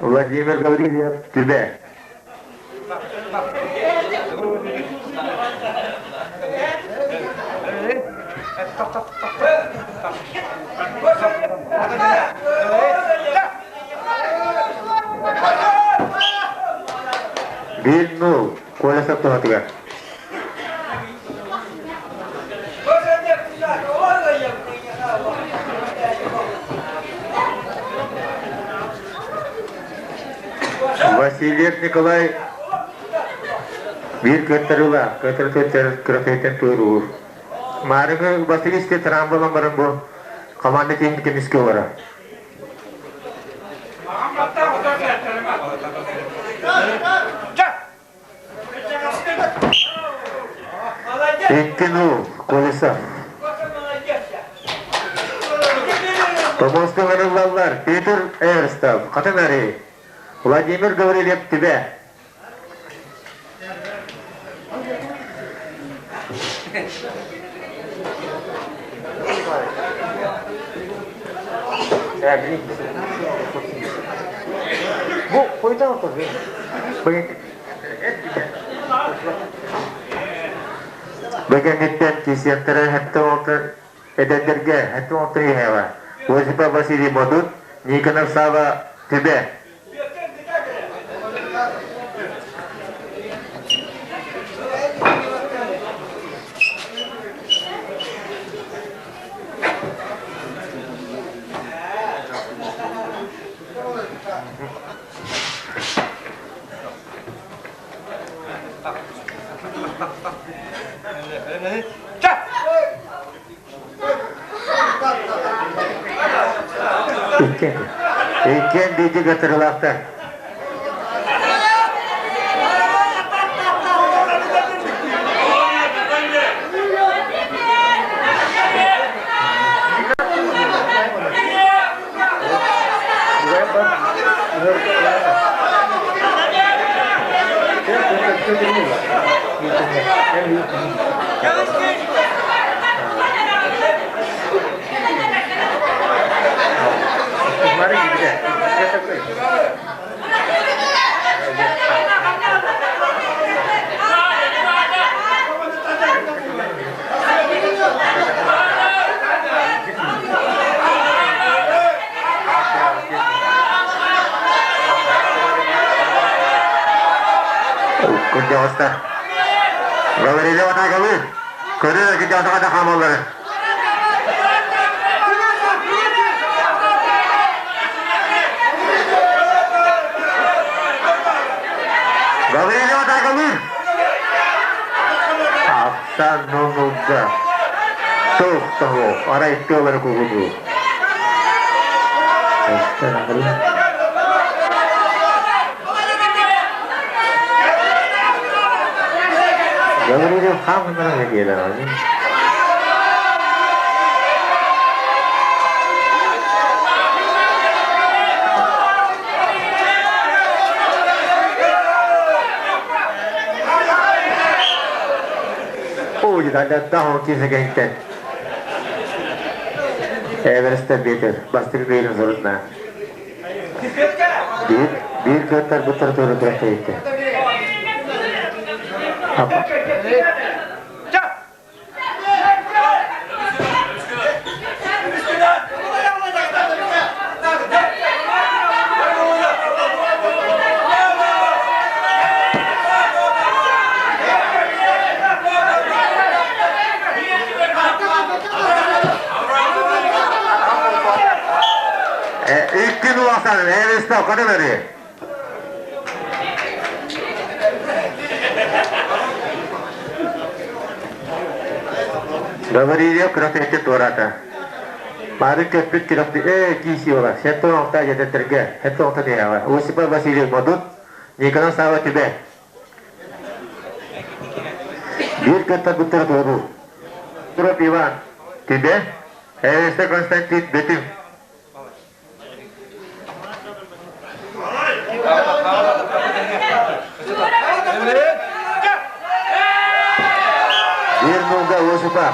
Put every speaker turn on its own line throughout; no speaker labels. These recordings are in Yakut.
Владимир Гаврильев, Түбэ. Биир нул Колесов туһатыгар. Васильев Николай биир кыаттарыылаах, кыаттар кыратыйтан туоруур. Маарыҥы Василий трамбалан баран бу команда тиһин көмүскэ олорор. Икки-нул, Колесов. Томоска ыҥырыллаллар Петр Эрстов, Хатын Арыы, Владимир Гаврильев Түбэ. Бу хойутан Бу кэнниттэн кисиэктэрэ 76 эдэрдэргэ 76 иһэҕэ Осипов Василий Модут, Никонов Сава Түбэ. Иккиэн. Иккиэн биирдик ытырылаахтар. Кырдьаҕастар. Гаврилов атаакалыыр. Көрөр кырдьаҕастар хата хаамаллары. Гаврилов атаакалыыр. Ахсан нолга. Туох тоһуох, арай тыалары кугунуу. Гаврилов хаамыннара диэлэр. Ой, да, киһи Эверестер Петр, бастыҥ бэйин сорунна. Биир, биир кыаттар буттар туору күрэхтэһиитэ. Апа. Икки улахан Эверестер қана бері. Гаврилев күрэхтэһиитэ туораата. Бары көппүт күрэхти ээ киисии буолар. Сэттэ оҥта дьэтэтэргэ, сэттэ оҥта тиһэҕэ. Осипов Василий Модут, Николай Сава Түбэ. Биир кыттарбыттара туоруур. Туроп Иван Түбэ, Эвеста Константин Бөтүҥ. Биир нуулга Осипа.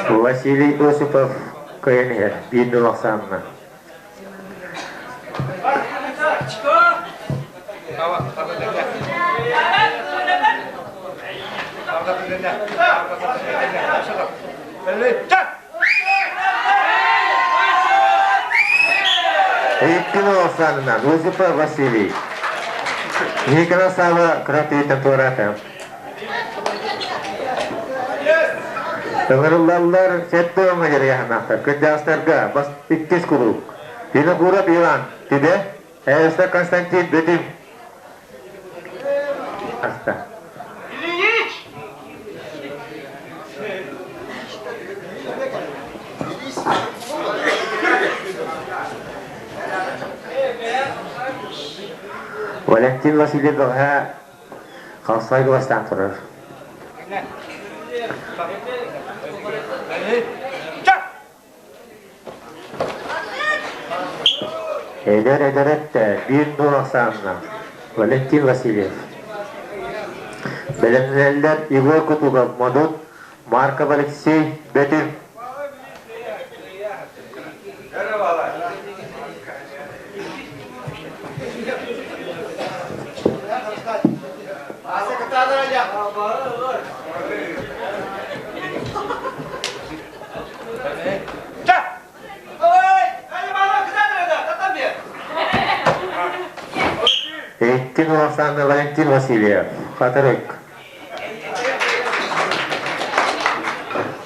Василий Осипов кыайан иһэр биир нөл ахсаанынан. Икки нөл ахсаанынан Осипов Василий. Николай Сава кыратыйтан туораата. Ыҥырыллаллар сэттэ уоҥҥа дьарыйаһынаахтар. Кырдьаҕастарга бас иккис куруук. Винокуров Иван, Түбэ, Элса Константин Бөтүҥ. Аста.
Ильич!
Валентин Васильев бэҕэһээ Халсайга бастаан турар. Эдэр эдэр эттэ биир нур ахсаанна Валентин Васильев. Бэлэмнэнэллэр Егор Кутугов, Модут, Марков Алексей, Бөтүҥ. Икки Нурахсанна Валентин Васильев, Хатырык.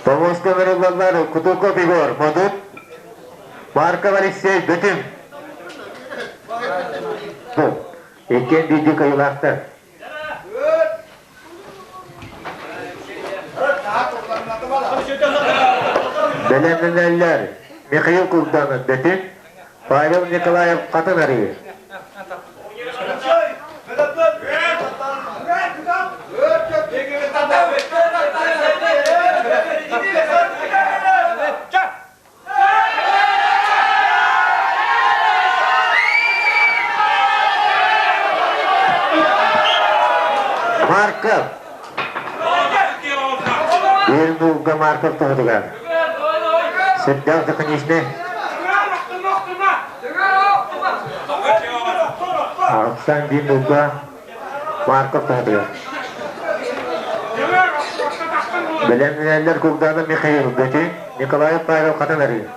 Помоска Нуруллаллар Кутуков Егор, Модут, Марков Алексей, Бөтүҥ. Иккиэн биирдии кыайыылаахтар. Бэлэмнэнэллэр Михаил Курданов Бөтүҥ, Павел Николаев Хатын Арыы. Марков. Биир нуулга Марков туһутугар. Сүрдээх техничный. Александр биир нуулга Марков туһутугар. Бэлэмнэнэллэр Курданов Михаил Бөтүн, Николаев Павел Хатын Арыы.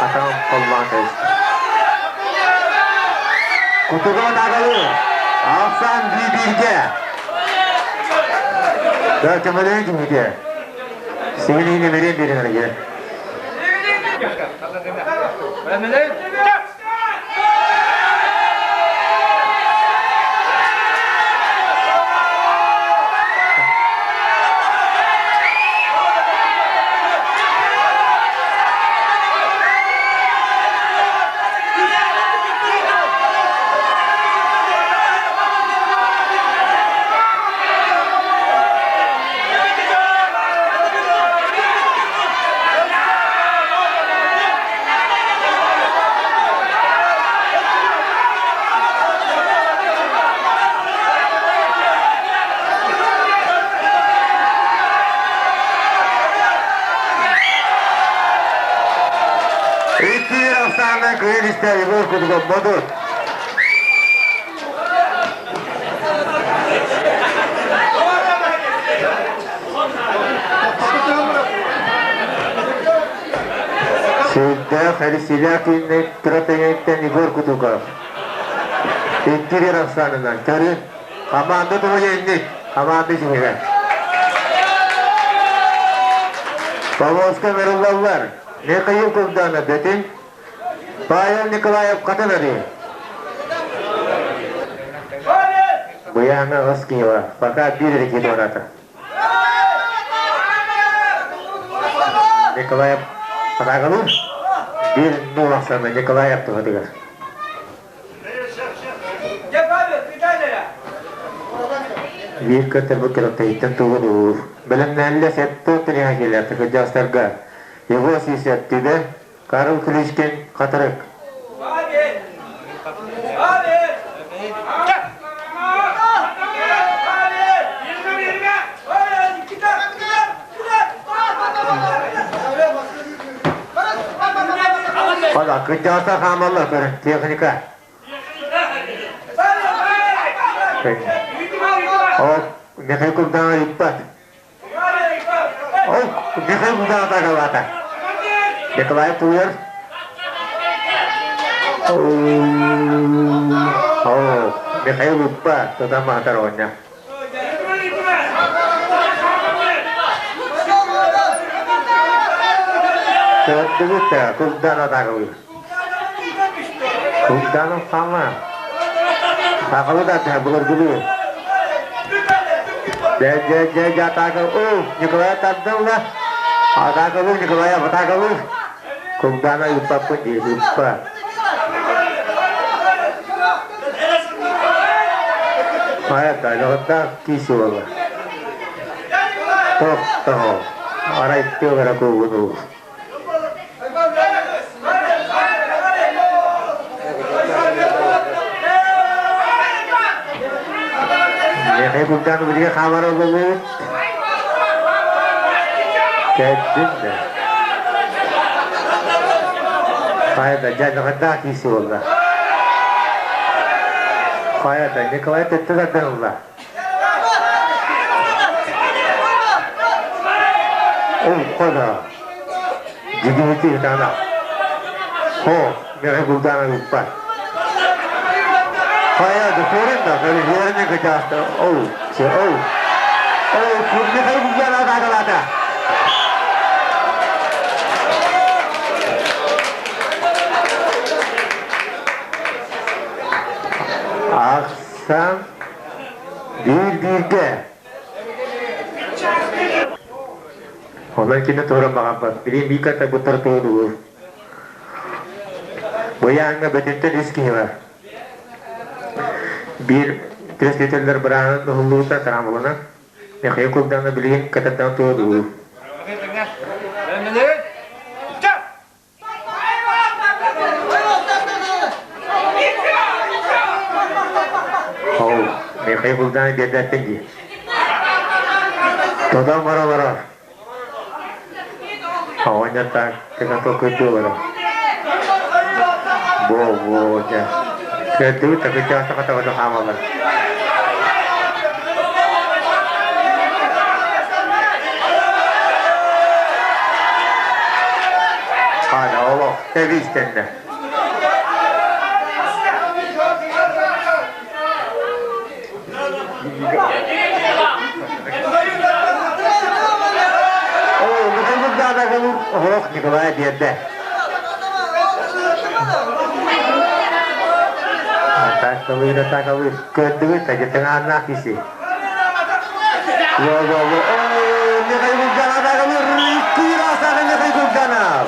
Атаҕын холлоон кэбистэ. Кутуга таҕалы Алсан бииргэ. Да көмөлөөн киһите. Сигилиини берен берен арыгы. Икки Оксана Кыылистер Егор Кудуков Модут. Сүрдээх Алисилях күннэй Тратыҥыттан Егор Кутуков. Икки бир ахсаанынан көрүн. Хамаанда туһу инник, хамаанда сиһигэ. Повозка ыҥырыллаллар. Михаил Курданов Бөтүн, Павел Николаев Хатын Арыы. Быйаана Оскиева пока биир эрэ киһи туораата. Николаев Атаагалыыр биир нуул ахсаана Николаев туһатыгар. Биир кытарбыт кыраттайыттан тугун уур. Бэлэмнээллэ сэттэ тириһэ кэлэр кырдьаҕастарга Егор Сисев Түбэ, Карл Клишкин Хатырык. Хала, кырдьаҕастар хаамаллар көрөн, техника. Ол Михаил Курданов ыйыппат. Ол Михаил Курданов атаакалаата. Николай Тулуер. О, Михаил ыппа, тутан маһатар оҕонньор. Көрдүгүт да, Курдан атаакалыыр. Курданов хама. Сахалы да атыһа былыргылыы. Дьэ, дьэ, дьэ, дьэ, атаакал. О, Николай тардылла. Атаакалыы, Николай, атаакалыы. Курдана ыыппаппын дии, ыыппа. Хайа, дьоҕурдаах киис уола. Тохтоо, арай тыалара куугунуур. Миэхэ курдаан билигэ хаамар ололуут. Кэддин да. Хайа да, дьаныҕардаах киisi буолла. Хайа да, Николай төттө тардан ылла. Ол да, дьигиһити ытана. Хо, миэхэ курдаан ыппат. Хайа да, көрүн да, көрүн кытаахта. Оу, се, оу. Оу, Михаил Курданов атаакалаата. Ахсан биир бииргэ. Онон кини туһуран баҕарбат. Билин биир катабыттар туһур. Быйааҥҥа бөтүнтэн үс киһи бар. Биир пресвителлэр бырааһын уһуллуута трамвалынан Михаил Курдана билигин катардан туһур. Ол Михаил Булданов биэрбэппин дии. Тотон бара олорор. Оҕонньор так тыга олорор. Бо бо дьэ. Көрдүгүт да кырдьаҕастар хатаҕыта хаамаллар. Хаана олох тэбиистэннэ. Оо, Михаил Дадагалур оһох Николай биэрдэ. Атакалыыр, атакалыыр. Көрдүгүт, тыҥааннаах киси. Во-во-во. Оо, Михаил Булганов атакалыыр. Кыыраасаҕа Михаил Булганов.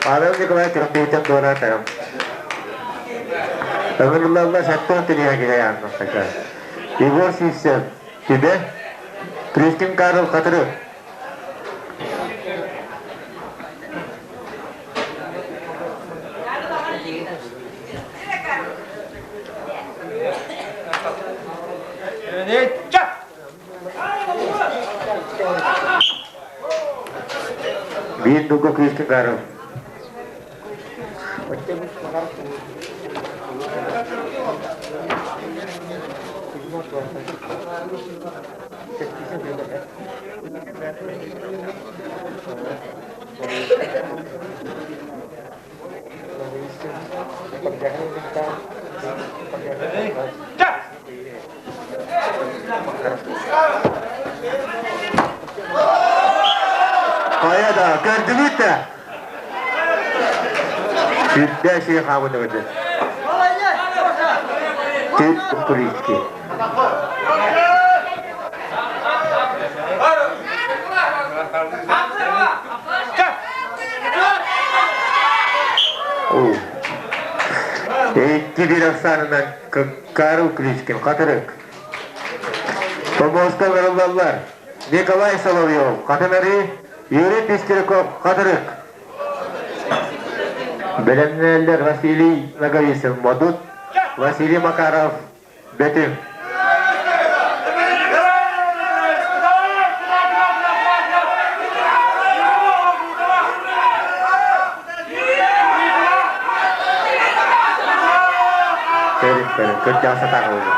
Павел Николаевич Рахмитов туораатарым. Ыҥырыллаллар сэттэ тириэһэ киһи Егор Сивцев, Түбэ, Кристин Карл Хатыры. Биир дуга Кристин Карл. Хайа да, көрдүгүт да? Сүрдээх сири хаамын өгөдө. Туристки. Икки биир ахсаанынан Карл Кличкин, Хатырык. Помостка ыҥырыллаллар. Николай Соловьев, Хатынары, Юрий Пестеряков, Хатырык. Бэлэмнээллэр Василий Ноговицын, Модут, Василий Макаров, Бөтүҥ. Кэлин, кэлин, кырдьаҕас атаҕылла.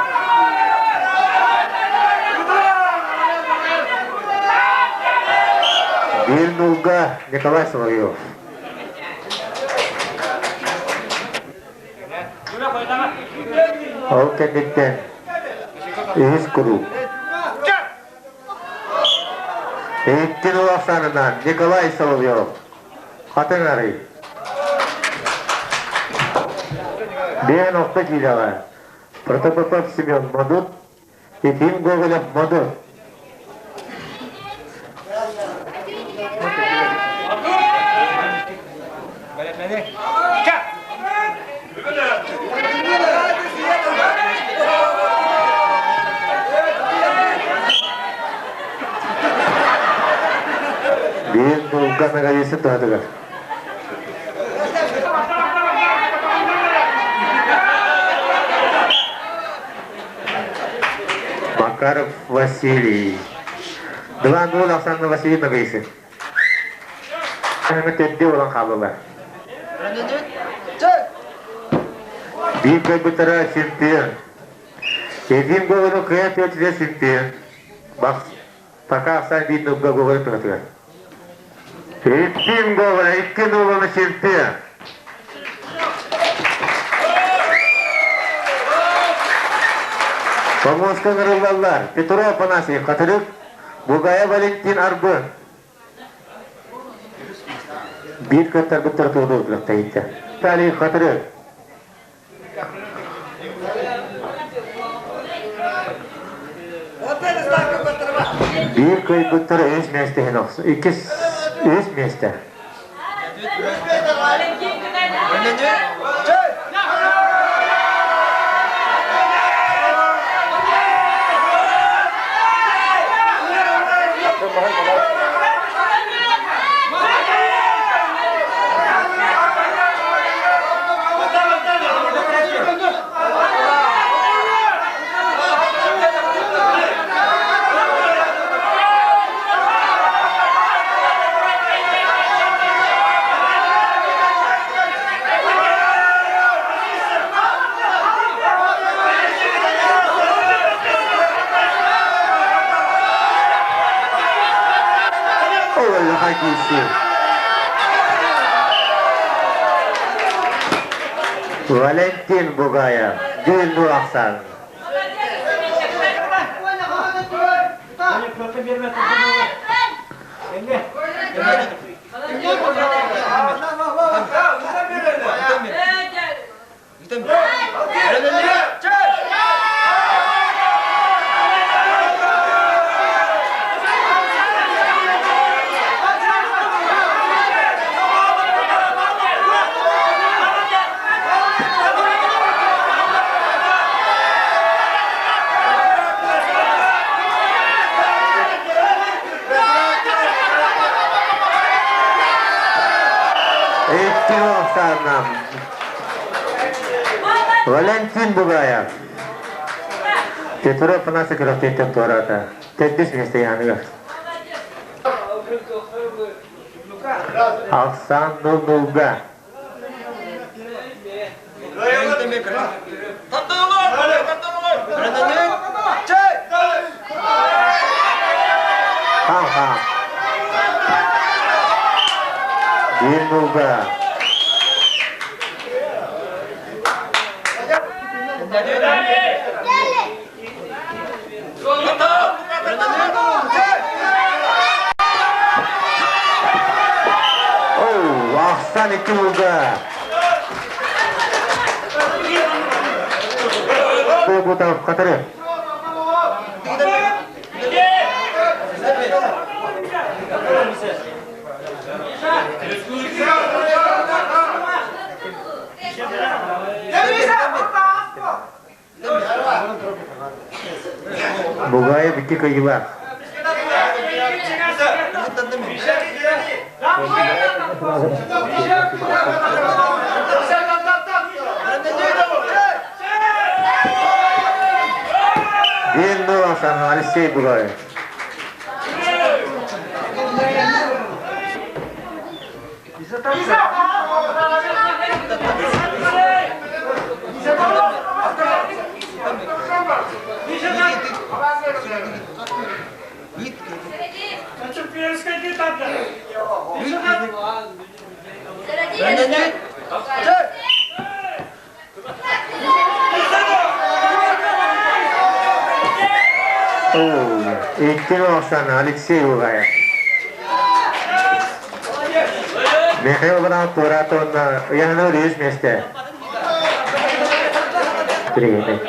Биир нулга Николай Соловьев. Ол кэнниттэн үһүс куруук. Икки нул ахсаанынан Николай Соловьев. Хатыҥ арый. Биэн орто киилэҕэ Протопопов Семен Модут, Ефим Гоголев Модут. Биир нулга Наговицын туһатыгар. Макаров Василий. 2-0 Оксана Васильевна Наговицын. Төрдү olan хааллылар. Биир кыайбыттара чемпион. Ефим Гоголев кыайан түөртүдэ чемпион. Пока Оксана биир нолга Гоголев туһатыгар. Ефим Гоголев 2-0 чемпион. Помостка ыҥырыллаллар Петров Афанасий Хатырык, Бугая Валентин Арбын. Биир кыттарбыттар туһунан тэйиттэ. Виталий Хатырык. Биир кыайбыттар үс миэстэ иһин иккис үс миэстэ. Ол киирсии. Валентин Бугаев, Дюйму Ахсан. Икки Ахсаннан. Валентин Бугаев. Петров Афанасий күрэхтэһииттэн туораата. Төрдүс миэстэ яныгар. Ахсан нул-нулга. Ха-ха. Биир нулга. Оу, ахсан икки нулга. Бутов Хатыры. Бугаев икки кыайыылаах. Биир Алексей Бугаев. Икки Оксана Алексей Бугаев. Михаил Иванов туораатонна ыйаһына үс миэстэ. Привет.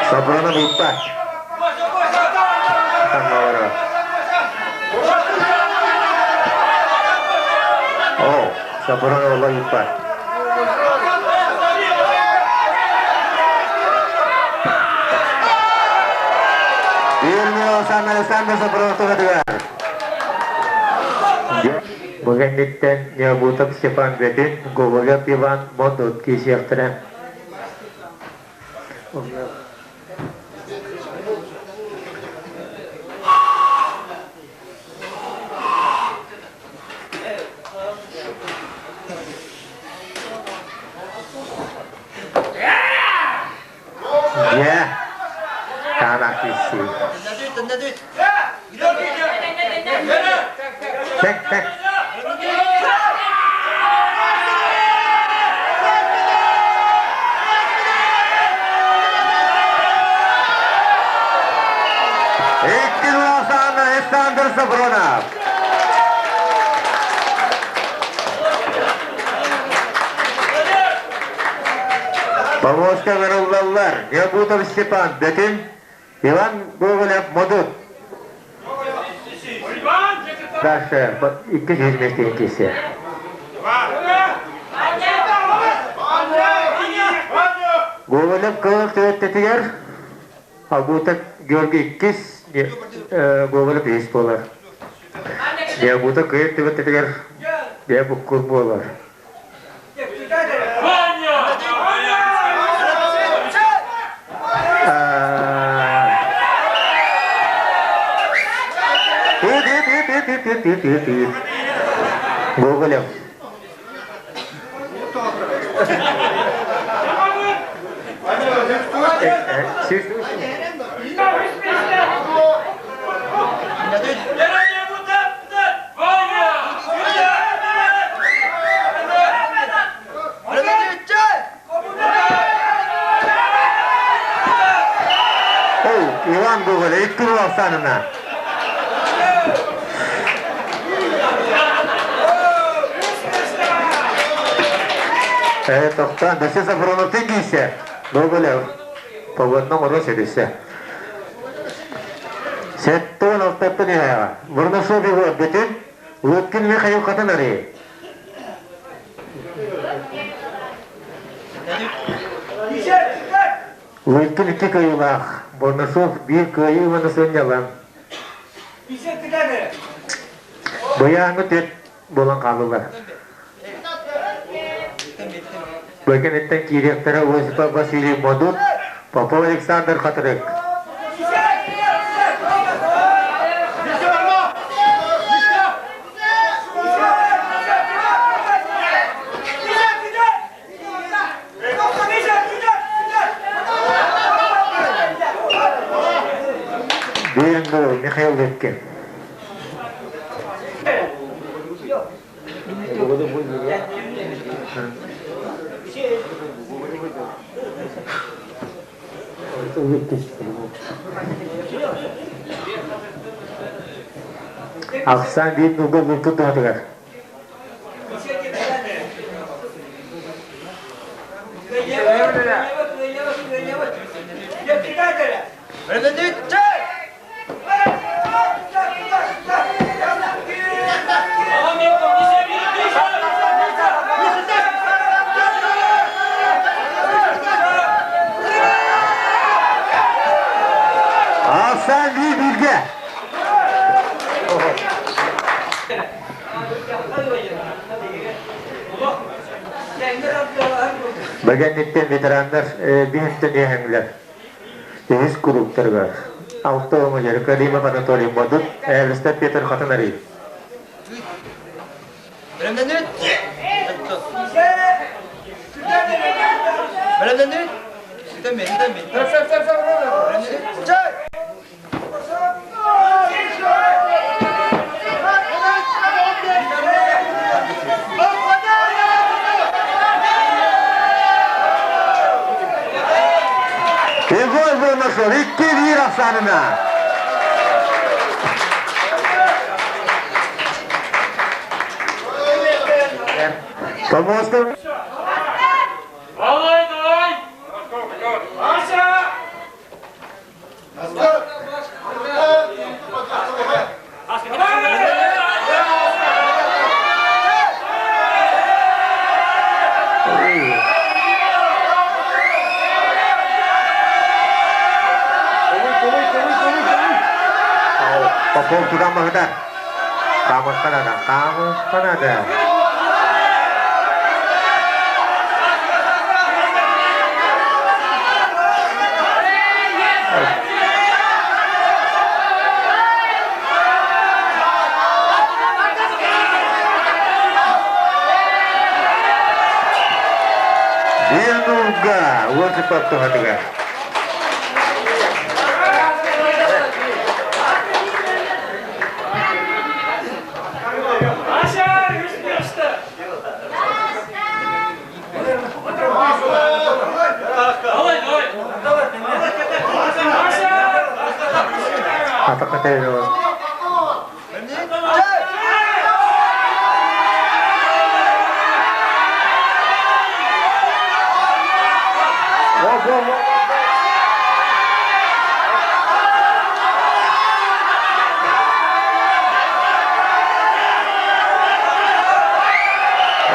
Собрано выпад. О, Собрано выпад. Сан Александр Сапронов туһатыгар. Бу кэнниттэн Необутов Степан Бетин, Гоголев Иван Модут киисиэхтэрэ. Дьэ, таанах киирсии. Тэк, тэк. Икки Александр Сафронов. Повозка ыҥырыллаллар. Якутов Степан Бөтүн, Иван Гоголев Модут. Дальше 200 миэстэ киирсиэ. Гоголев кылык төбөттэтигэр Абутов Георгий иккис, Гоголев үһүс буолар. Якутов кыйык төбөттэтигэр бэйэ буккур буолар. Гоголев. Иван Гоголев, икки Оксанына. Тохтоон, дөссө Сафроновтын киирсэ. Гоголев. Погодном оро сөдүсэ. Сеттон алтаттан иһээҕэ. Бурнашов Егор бүтүн, Луткин Михаил Хатын арыы. Луткин икки кыайыылаах, Бурнашов биир кыайыы уонна сынньалаҥ. Быйааҥҥы түөрт буолан хааллылар. Бэкэниттэн киириэхтэрэ Осипов Василий Модут, Попов Александр Хатырык. Биир Михаил Лепкин. Ахсаан биир нуга булту туһатыгар. Ахсаан биир бииргэ. Бэгэнниттэн ветераннар биһиттэн иэһэҥлэр үһүс куруктарыгар алта оҥо Каримов Анатолий Модут, Эвестер Петр Хатынарий. Егор Бурнашов 2-1 ахсаанына. Помостов.
Давай, давай! Ася!
Попов тутан баһыта. Камышканада, Камышканада. Биир нулга Осипов туһатыгар. Атакатайрова.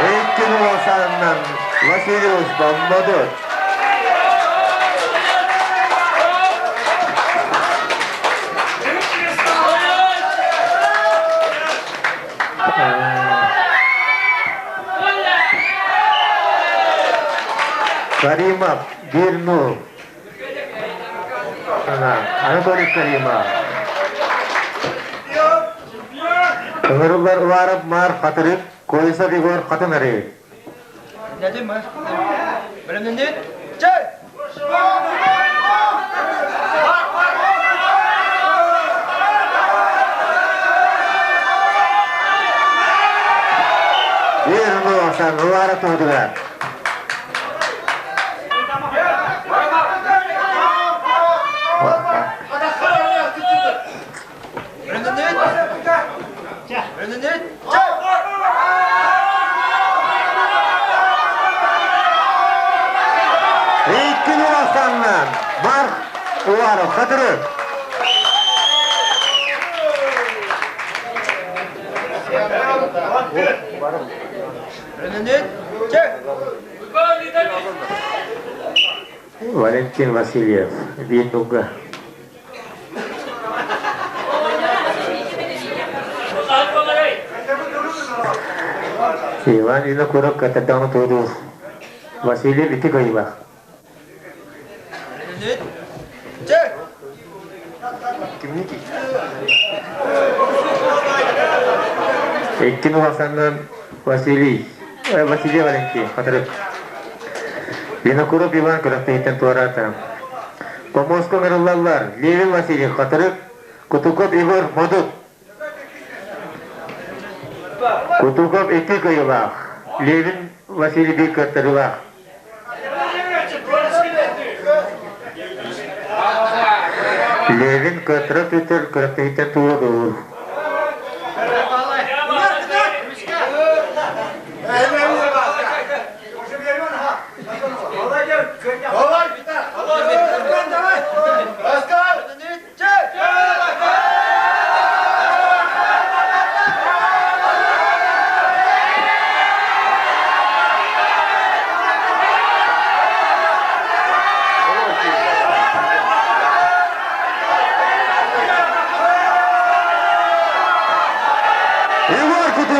Икки Нурасанынан Василий Османмадыр. Каримов Бирнул. Анатолий Каримов. Ыҥырыллар Уларов Мар Хатырык, Колесов Егор Хатынары. Биир Асан Уларов туһутугар. Икки Нурасаннан Марк Уларов Хатырык. Валентин Васильев, Виндуга. Иван Винокуров катардаҕына туодуур. Василий ити кыйылах. Иккин улаханынан Василий, Василий Валентин, хатырык. Винокуров Иван күрэхтэһииттэн туораата. Помостка ыҥырыллаллар Левин Василий Хатырык, Кутуков Егор Модут. Кутуков икки кыайыылаах, Левин Василий биир кыаттарыылаах. Левин кыаттара Петр күрэхтэһииттэн туора дуур.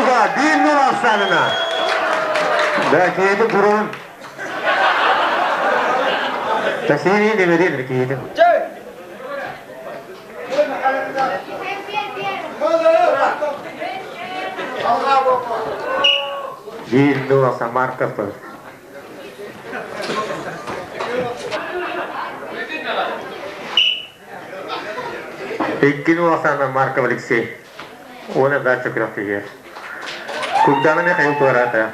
Туга 1-0 ахсаанына. Да, киһитин куруун. Тасини немерин киһитин. 1-0 ахсан Марков. Иккини улахана Марков Алексей. Уонна дача күрэхтэһиэ. Курдана Михаил туораата.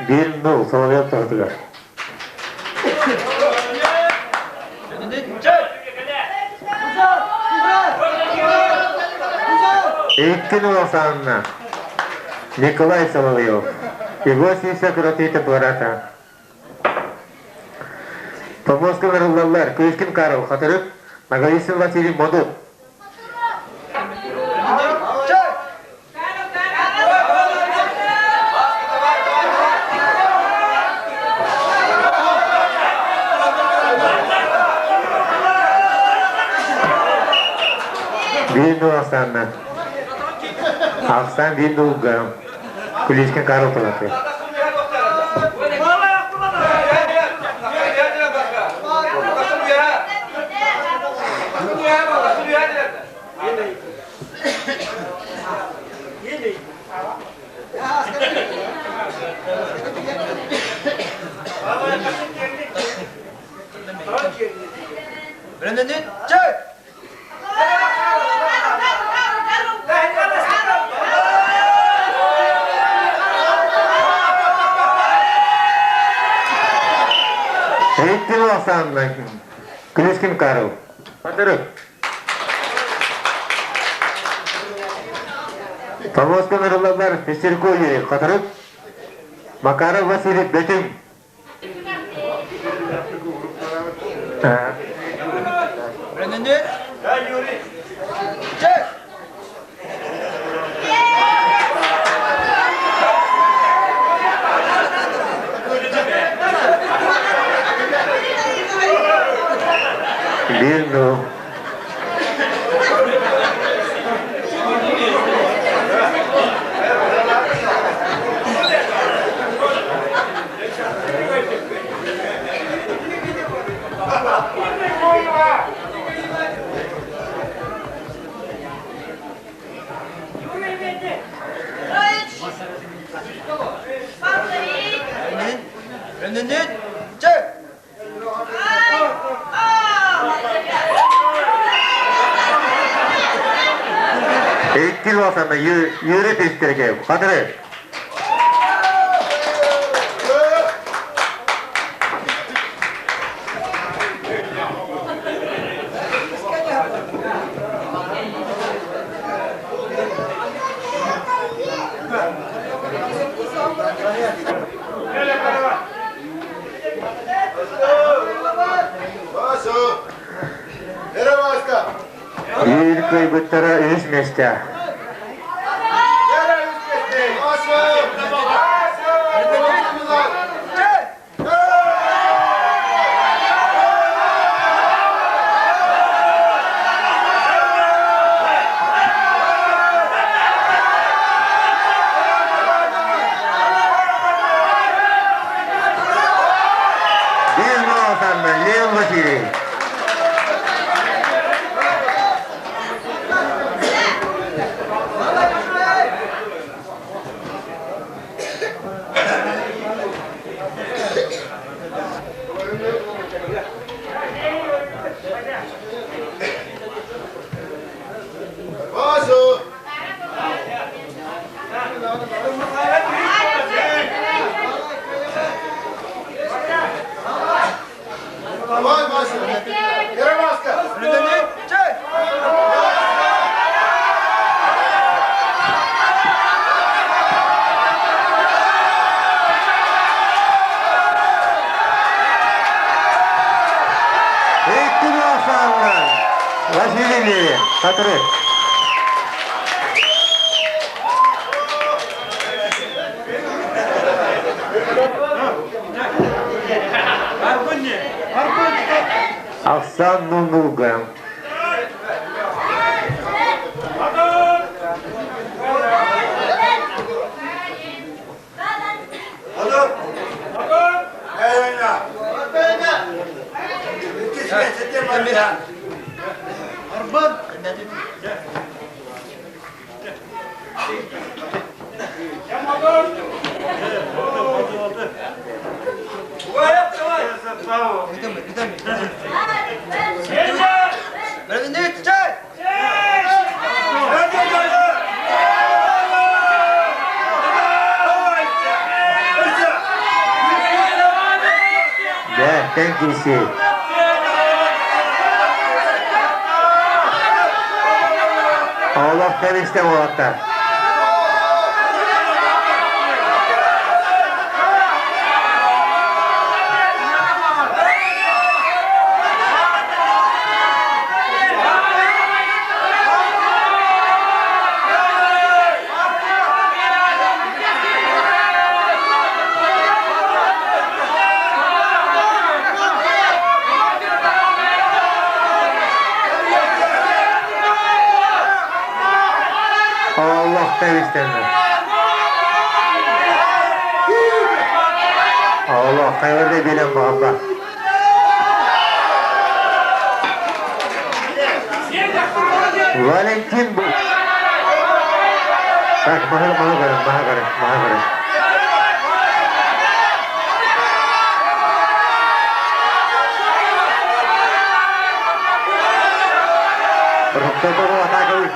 1-0 Соловьев таһытыгар. Иккин улаханна Николай Соловьев. Его сиса кыротыта барата. Помоска ырыллаллар Кыыскин Карл Хатырык, Наговицын Василий Модут. Биир нул ахсаанна. Ахсаан биир нулга. Куличкин Карл Толоты. Икки ахсаанна Куличкин Карл. Батырык. Повозка нырыллалар Пестерко Юрий Хатырык, Макаров Василий Бөтүҥ. 1-0. Икки лосаны Юрий Пестеркев. Хатыры. Биир кыайбыттара үс миэстэ. Биир Лосанна Лев Васильевич. Икки Лосанна Василий Левин. Хатыры. Арсан Нунулга. Дьэ, тэҥ киирсии. Олох тэбистэ уолаттар. Олох тэбистэннэ. Олох хайварда билэн баҕарба. Валентин бу. Так, маһы маһы көрөн, маһы көрөн, маһы көрөн. Протопопов атаковый.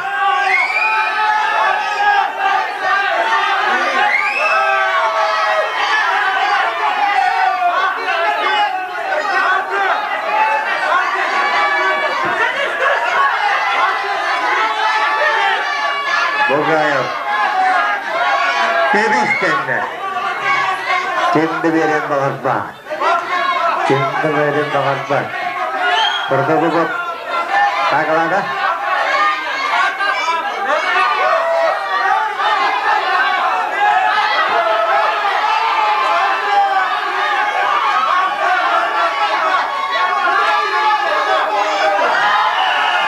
Бугаев. Тэбис-тэннэ. Ким да биэриэн баҕарбат. Ким да биэриэн баҕарбат. Протопопов таакалаата.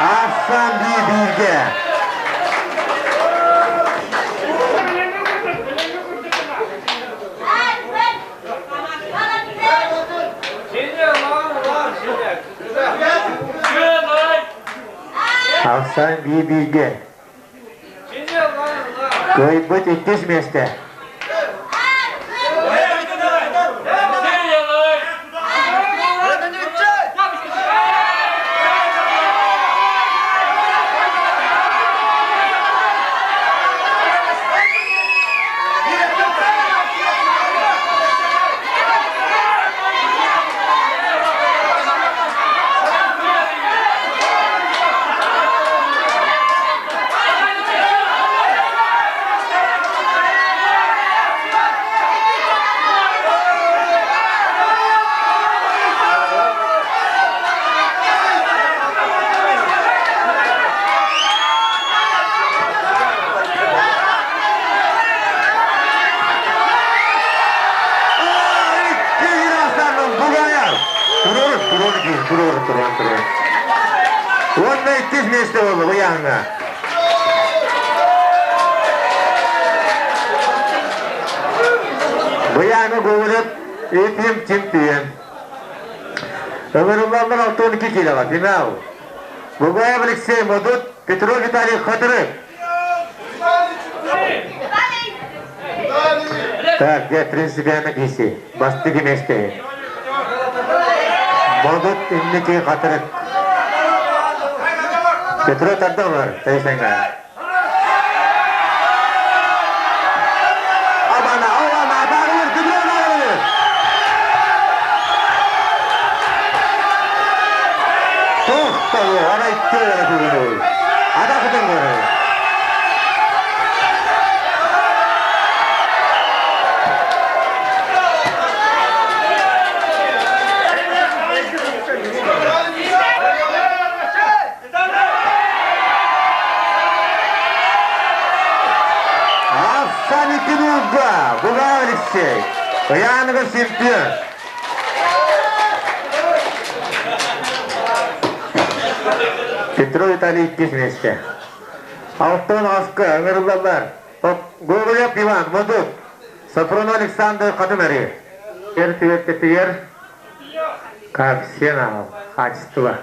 Арсан биир-бииргэ. Арсан биир-бииргэ. Кыайбыт иккис миэстэ. Уонна иккис миэстэ буолла бу яһаҥҥа. Бу яһаҥҥа Гоголев Ефим чемпион. Ыҥырыллаллар 62 килоҕа финал. Бугаев Алексей Модут, Петров Виталий Хатырык. Так, где принципиально киси? Бастыгы месте. Модут инники Хатырык. Петро тарда бар, тайсаңа. Абана, абана, тағылыр, Петро тағылыр. Тоқталы, ана итті Ада көрі. Асан Икинуга, Бугаев Алексей, Янова чемпион. Петров Виталий иккис миэстэ. Алтан аска ыҥырыллаллар. Гоголев Иван, Модут, Сопронов Александр Хатынари. Эр түбэлтэтигэр коэффициент хаачыстыба.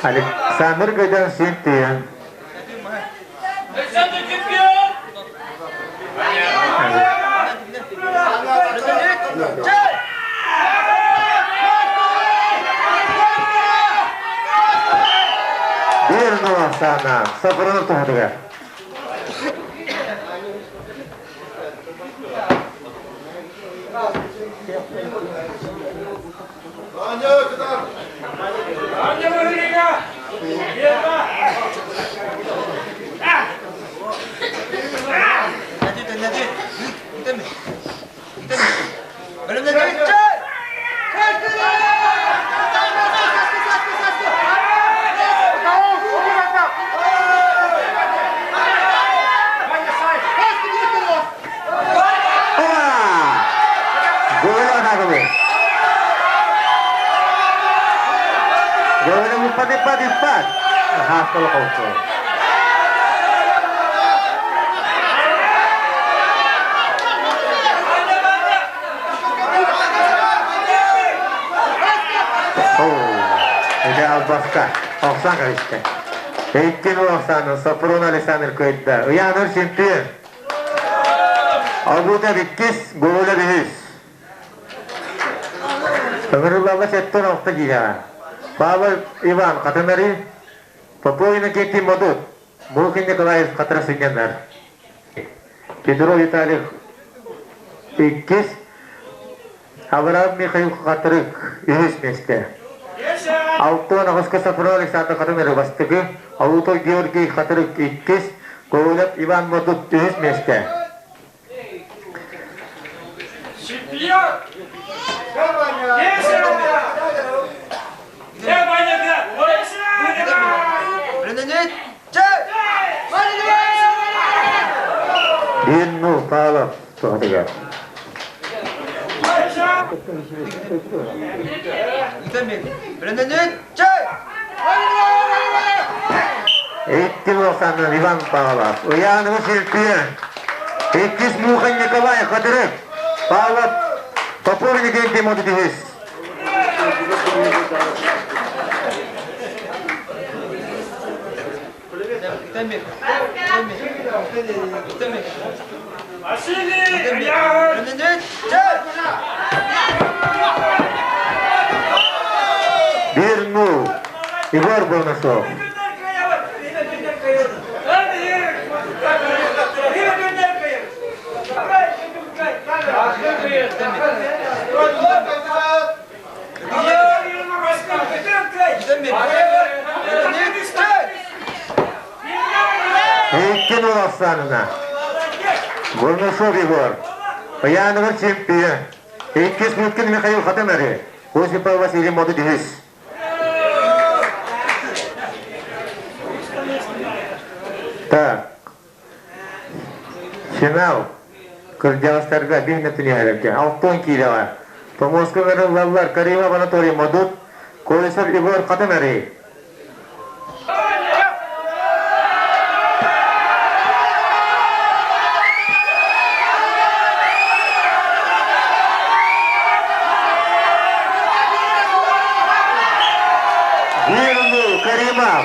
Александр Гайдан Синтиян.
Александр чемпион!
Биир Оксана, Сопронов туһатыгар. Gola 44. Хаастала холку. О, это албаска. Оксан кабисте. Эйкин Оксана, Сопрун Александр Көйдә. Уяныр чемпион. Абуда биткис, Гола бихис. Ыҥырыллалла сеттон алта киилэҕэ. Павел Иван Хатынари, Попов Иннокентий Модут, Мухин Николаев Хатыра сынньанар. Петров Виталий иккис, Авраам Михаил Хатырык үһүс миэстэ. Алтан аҕыска Сафронов Александр Хатынари бастакы, Алутов Георгий Хатырык иккис, Ковалев Иван Модут үһүс миэстэ.
Чемпион!
Бинну Павлов туһатыгар. Икки Оксана Иван Павлов. Уянова Сельпиен. Иккис Мухан Николай Хатырык. Павлов Попов Иннокентий Модутихис.
Василий
Бирну Егор Бонусов. Иккин Оксанына. Бонусов Егор. Уянова чемпион. Иккис Муткин Михаил Хатынари. Осипов Василий Модутихис. Так. Финал. Кырдьаҕастарга биир мүнүүтүнүһэрэргэ алтан киилэҕэ Помоска ыҥырыллаллар Каримов Анатолий Модут, Колесов Егор Хатынари. Вирну Каримов.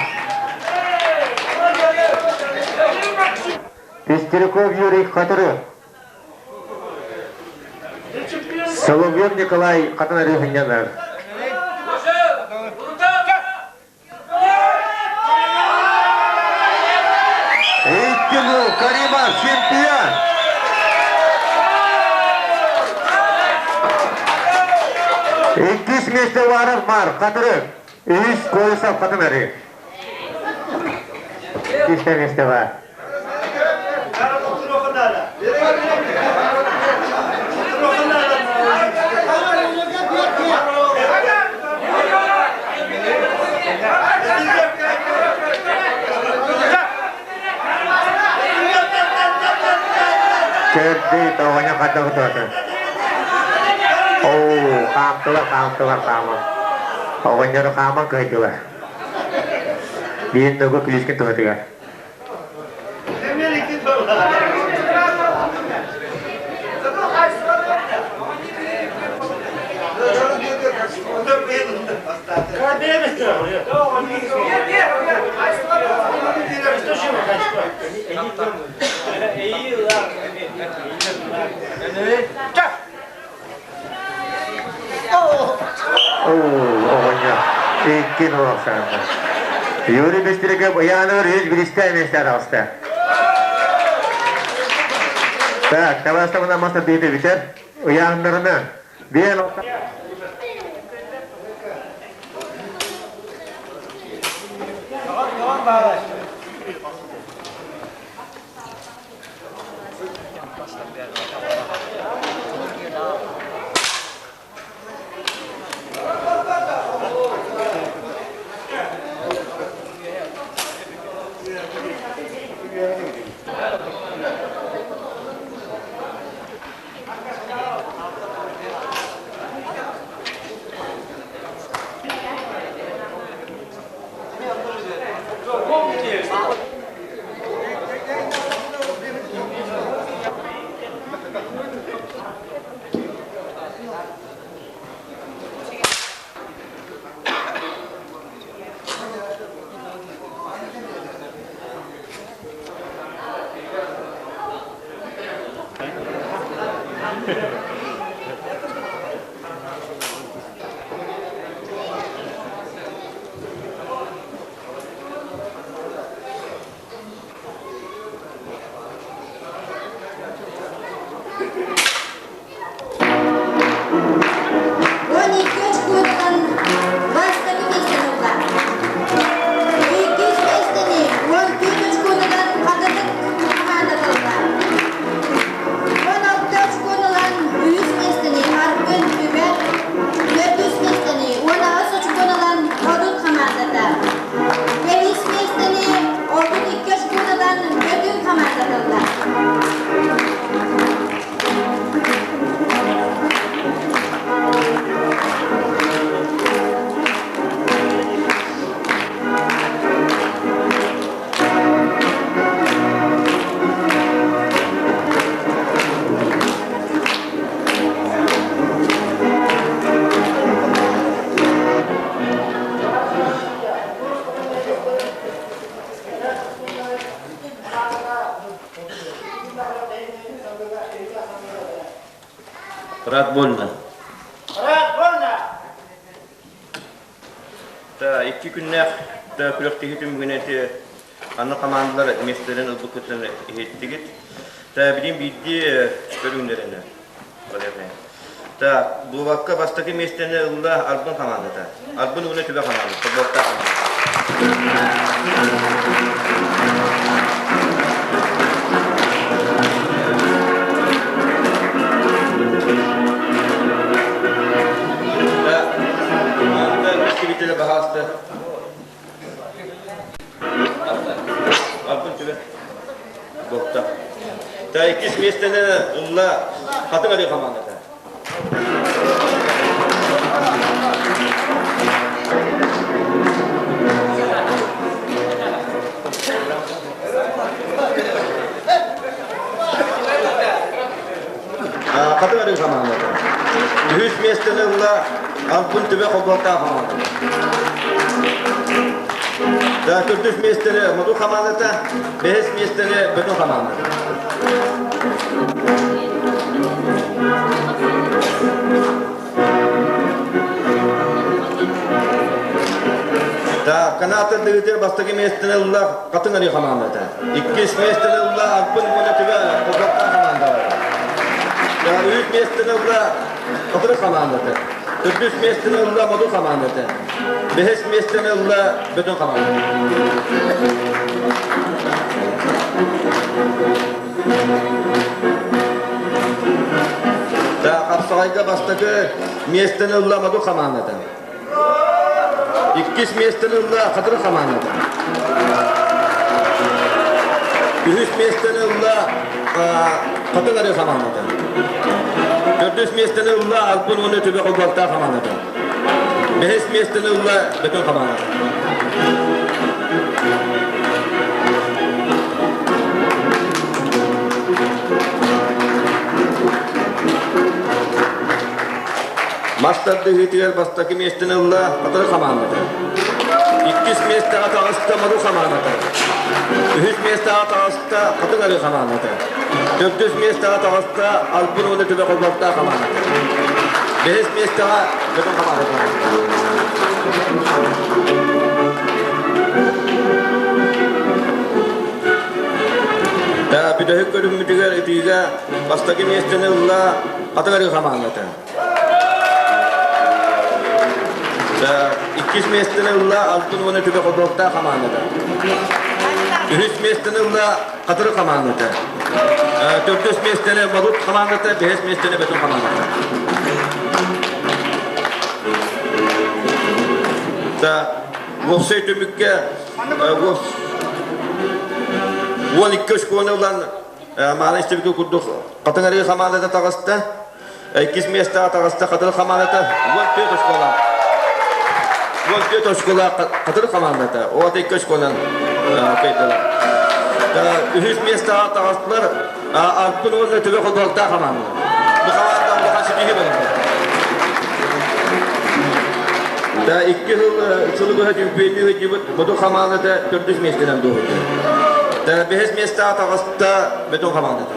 Пестеряков Юрий Хатыры. Соловьев Николай Хатынари сынньанар. Иккину Каримов чемпион! Иккис миэстэ Уаров Мар Хатырык. Үһүс Колесов Хатынари. Иккис миэстэ бар. Кэрди тоҕоня хатта хатта. Оо, хаамтылар, хаамтылар, хаамар. Оҕонньору хааман кыһыйдылар. Биир ногу күлүүскүн туһатыгар. Оҕонньор икки нолохсаанна. Юрий Бестриков ыйааныгар үс биристэ миэстэ таҕыста. Так, табаастабына мас тардыыта бүтэр. Ыйааһыннарынан биэн
12 очкоттан бастакы миэстэни ылла. Иккис миэстэни 14 очкотунан Хатырык хамаандата ылла. 16 очкону ылан үһүс миэстэни Аргын Түбэ, төрдүс миэстэни 18 очкону ылан Одут хамаандата. Бэһис миэстэни 32 очкону Бөтүн хамаандата ылла.
Рад больно.
Рад больно!
Та икки күннээх та күрэхтэһии түмүгүнэн ити аны хамаандалар миэстэлэрин ылбыккытын иһиттигит. Та билин биирдии көрүҥнэринэ Та дуобакка бастакы миэстэни ылла Арбын хамаандата. Арбын уонна Түбэ хамаанда. Футболтаах Команда баһаалыста. Арбын Түбэ. Бопта. Та иккис миэстэни ылла Хатыҥ Арыы хамаандата. Хатыҥ Арыы хамаандата. Үһүс миэстэни ылла Албын Түбэ холбоһуктаах хамаандата. Да, төрдүс миэстэни Моду хамаандата, бэһис миэстэни Бөтүн хамаандата. Да, канаатар дэгитэ бастакы миэстэни ылла Хатыҥ Арыы хамаандата. Иккис миэстэни ылла Албын уонна Түбэ холбоһуктаах хамаандалара. Да, үһүс миэстэни ылла Хатырык хамаандата. Төрдүс миэстэни ылла Моду хамаандата. Бэһис миэстэни ылла Бөтүн хамаандата. Да, хапсаҕайга бастакы миэстэни ылла Моду хамаандата. Иккис миэстэни ылла Хатырык хамаандата. Үһүс миэстэни ылла Хатыҥ Арыы хамаандата. Төрдүс миэстэни ылла Албын уонна Түбэ холбоһуктаах хамаандата. Бэһис миэстэни ылла Бөтүн хамаандата. Мас тардыһыытыгар бастакы миэстэни ылла Хатыры хамаандата. Иккис миэстэҕэ таҕыста Маду хамаандата. Үһүс миэстэҕэ таҕыста Хатыҥ Арыы хамаандата. Төрдүс миэстэҕэ таҕыста Албын уонна Түбэ Холбоһуктаах хамаандата. Бэһис миэстэҕэ Бөтүн хамаандата. Бүтэһик көрүҥмүтүгэр ытыыга бастакы миэстэни ылла Хатыҥ Арыы хамаандата. Иккис миэстэни ылла Алтын уонна Түбэ Холбоһуктаах хамаандата. Үһүс миэстэни ылла Хатыры хамаандата. Төрдүс миэстэни Модут хамаандата, бэһис миэстэни Бөтүн хамаандата. Уопсай түмүккэ 12 очкону ылан Мааны истибиккэ курдук Хатыҥ Арыы хамаандата таҕыста. Иккис миэстэҕэ таҕыста Хатыры хамаандата 14 очколаах. 14 очколаах Хатыры хамаандата от икки очконан кыайдылар. Үһүс миэстэҕэ таҕыстылар Арпын уонна Төбө холбоһуктаах хамаанда. Бу хамаанда улахан ситиһии буолар. Да икки сыл сылы быһа чемпионныы сылдьыбыт Боту хамаандата төрдүс миэстэнэн дуоһуйда. Да бэһис миэстэҕэ таҕыста Бөтүн хамаандата.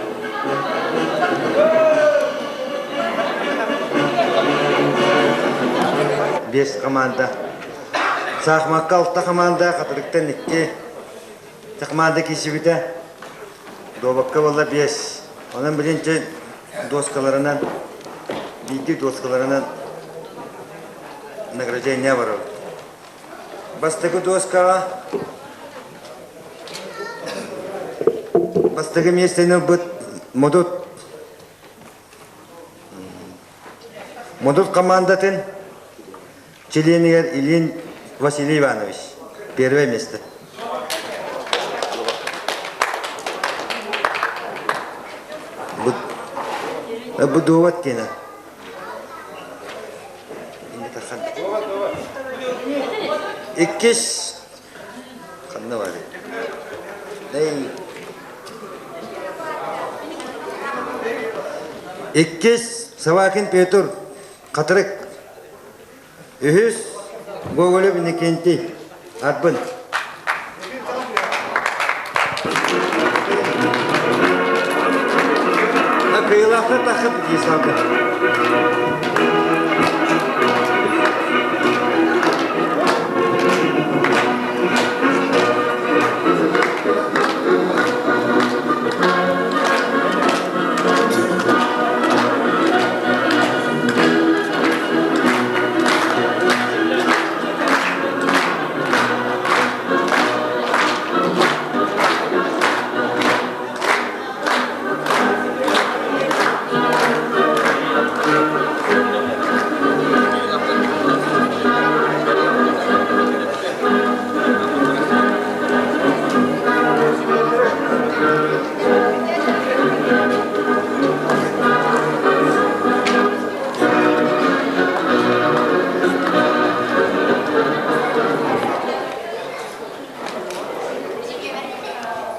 Биэс команда. Саахымакка алта команда, Хатырыктан икки команда киирсибитэ. Дуобакка буолла биэс. Онон билинчи доскаларынан, биирдии доскаларынан награждение барабыт. Бастакы доскаҕа Бастакы миэстэни ылбыт Модут Модут командатын чилиэнигэр Ильин Василий Иванович. Первое место. Будуват кена. Иккис Ханна барый? Иккис Собакин Петр Хатырык. Үһүс Гоголев Иннокентий Арбын. Кыйылаахтар тахсып дии салгын.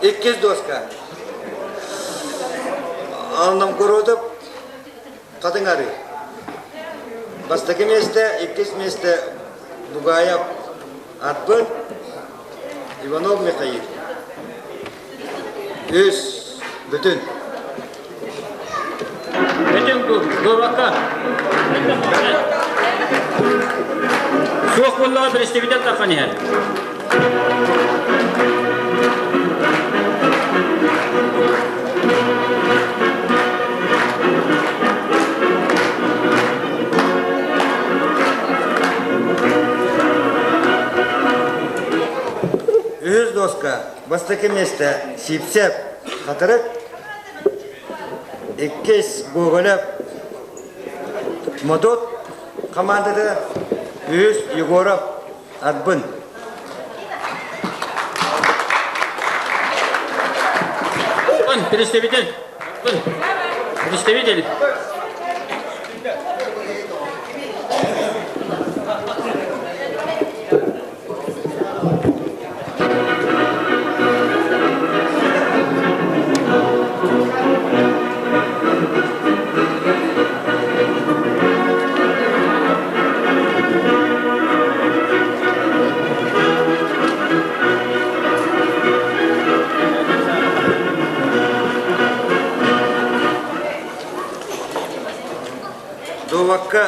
Иккис доска. Новгородов Хатыҥ Арыы. Бастакы миэстэ, иккис миэстэ Бугаев Арбын, Иванов Михаил. Үс бүтүн.
Бүтүн дуобакка. Суох буоллаҕа перестибител таххан иһэр.
Үһүс доска бастакы миэстэ Сипсеп Хатырык, иккис Гоголев Модут командата, үһүс Егоров Арбын.
Представитель. Представитель.
Дуобакка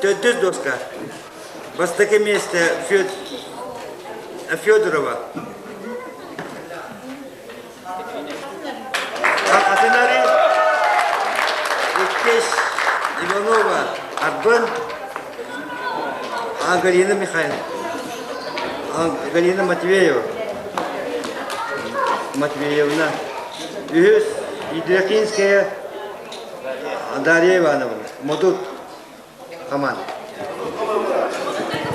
төрдүс доска. Бастакы миэстэ Федорова. Атынари иккис Иванова Арбын Галина Михайловна Галина Матвеева Матвеевна үһүс Идракинская Дарья Ивановна Модут команда.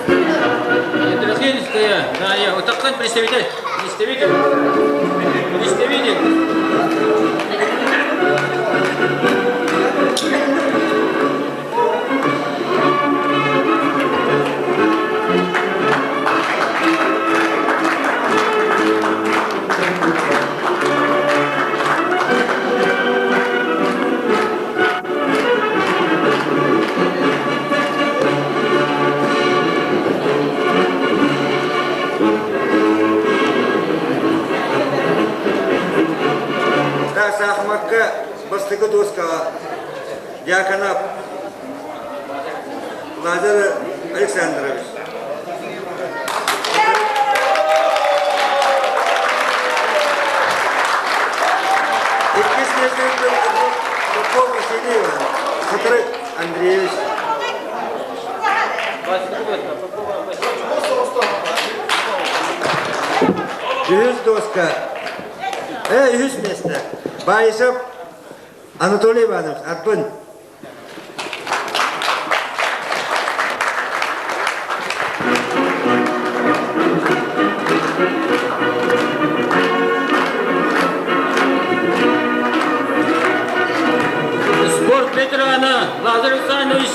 Идракинская Дарья, утаккан представитель, представитель, представитель.
Саахымакка бастакы дуоскаҕа Дьяконов Лазарь Александрович. Иккис миэстэни Попов Василий Иванович, Хатырык Андреевич. Үһүс доска, үһүс миэстэ Баишев Анатолий Иванович, Арбын.
Спорт ветерана Лазарь Александрович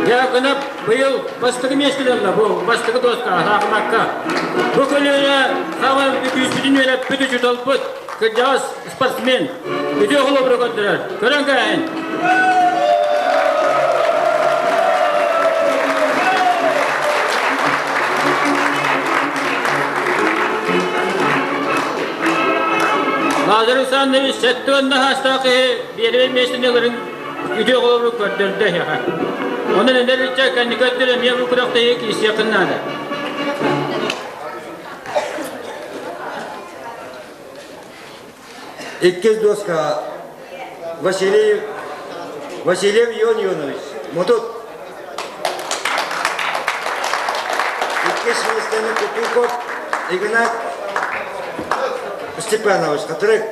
Дьяконов быйыл бастакы миэстэлэргэ бу бастакы доска Саахымакка. Бу көлүөнэ саамай күүспүтүн үөрэппит учууталбыт, кырдьаҕас спортсмен үтүө холобуру көрдөрөр. Көрөн кээһин. Лазарь Александрович сэттэ хаастаах киһи биэрэбэй миэстэни ыларын үтүө холобуру көрдөрдө эһиэхэ. Онон эдэр ыччат кэнники өттүн эмиэ бу күрэхтэһиигэ киирсиэххин наада.
Иккис доска Василий Васильев Ион Ионович, Мутут. Иккис миэстэни Кутуков Игнат Степанович, Хатырык.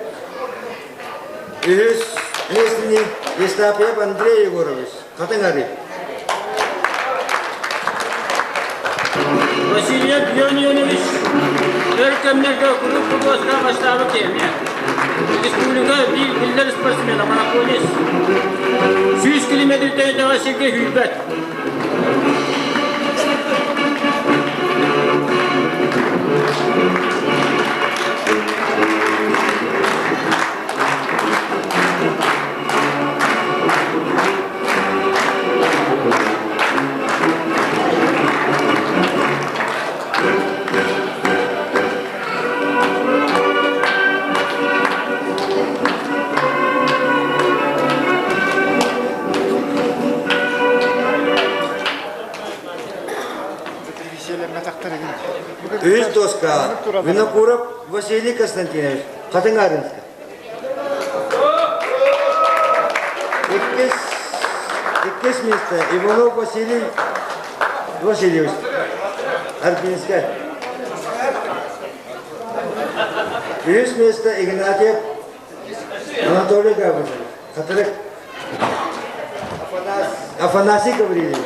Үһүс миэстэни Евстафьев Андрей Егорович, Хатыҥ Арыы.
Васильев Ион Ионович өр кэмнэргэ куруук куруоска бастаабыт киһи. Республика биир биллэр спортсмена, марафонист. 100 километртэн даҕа сиргэ сүүрбэт.
Үһүс доска Винокуров Василий Константинович, Хатыҥ Арынска. Иккис, иккис место Иванов Василий Васильевич, Арбинская. Үһүс место Игнатьев Анатолий Гаврилович, Хатырык. Афанасий Гаврильевич.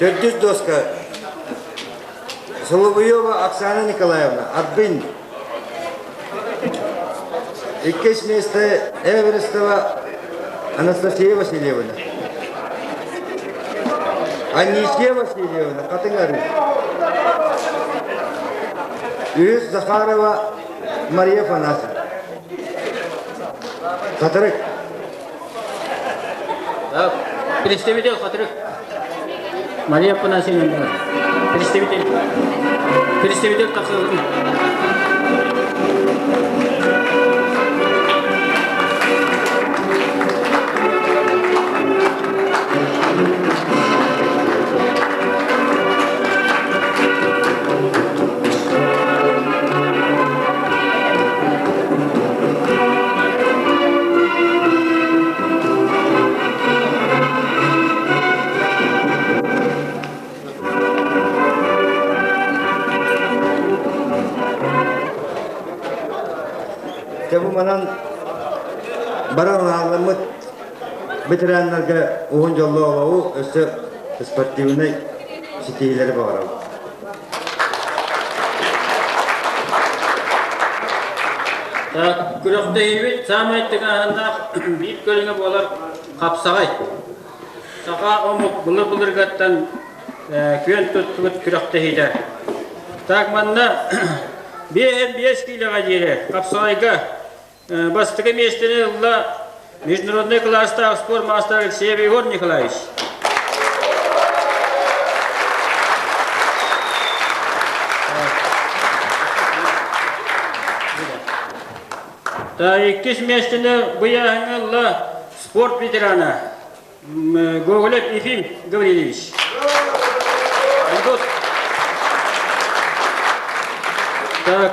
Төрдүс доска Соловьева Оксана Николаевна, Арбын. Иккис место Эверестова Анастасия Васильевна. Анисия Васильевна, Хатыҥ Үһүс Захарова Мария Афанасьевна. Хатырык.
Представитель Хатырык. Мария Афанасьевна. Представитель. Представитель тахсылын.
Дьэ бу манан баран аалламмыт ветераннарга уһун дьоллоох олоҕу өссө спортивнай ситиһиилэри баҕарабыт.
Күрэхтэһиибит саамай тыҥааһыннаах биир көрүҥэ буолар хапсаҕай. Саха омук былыр-былыргаттан күөн туттубут күрэхтэһиитэ. Так манна 55 киилэҕэ диэри хапсаҕайга Бастакы миэстэни ылла международный кылаастаах спорт маастара Алексеев Егор Николаевич. Иккис миэстэни быйааһыҥҥа ылла спорт ветерана Гоголев Ефим Гаврильевич. Так,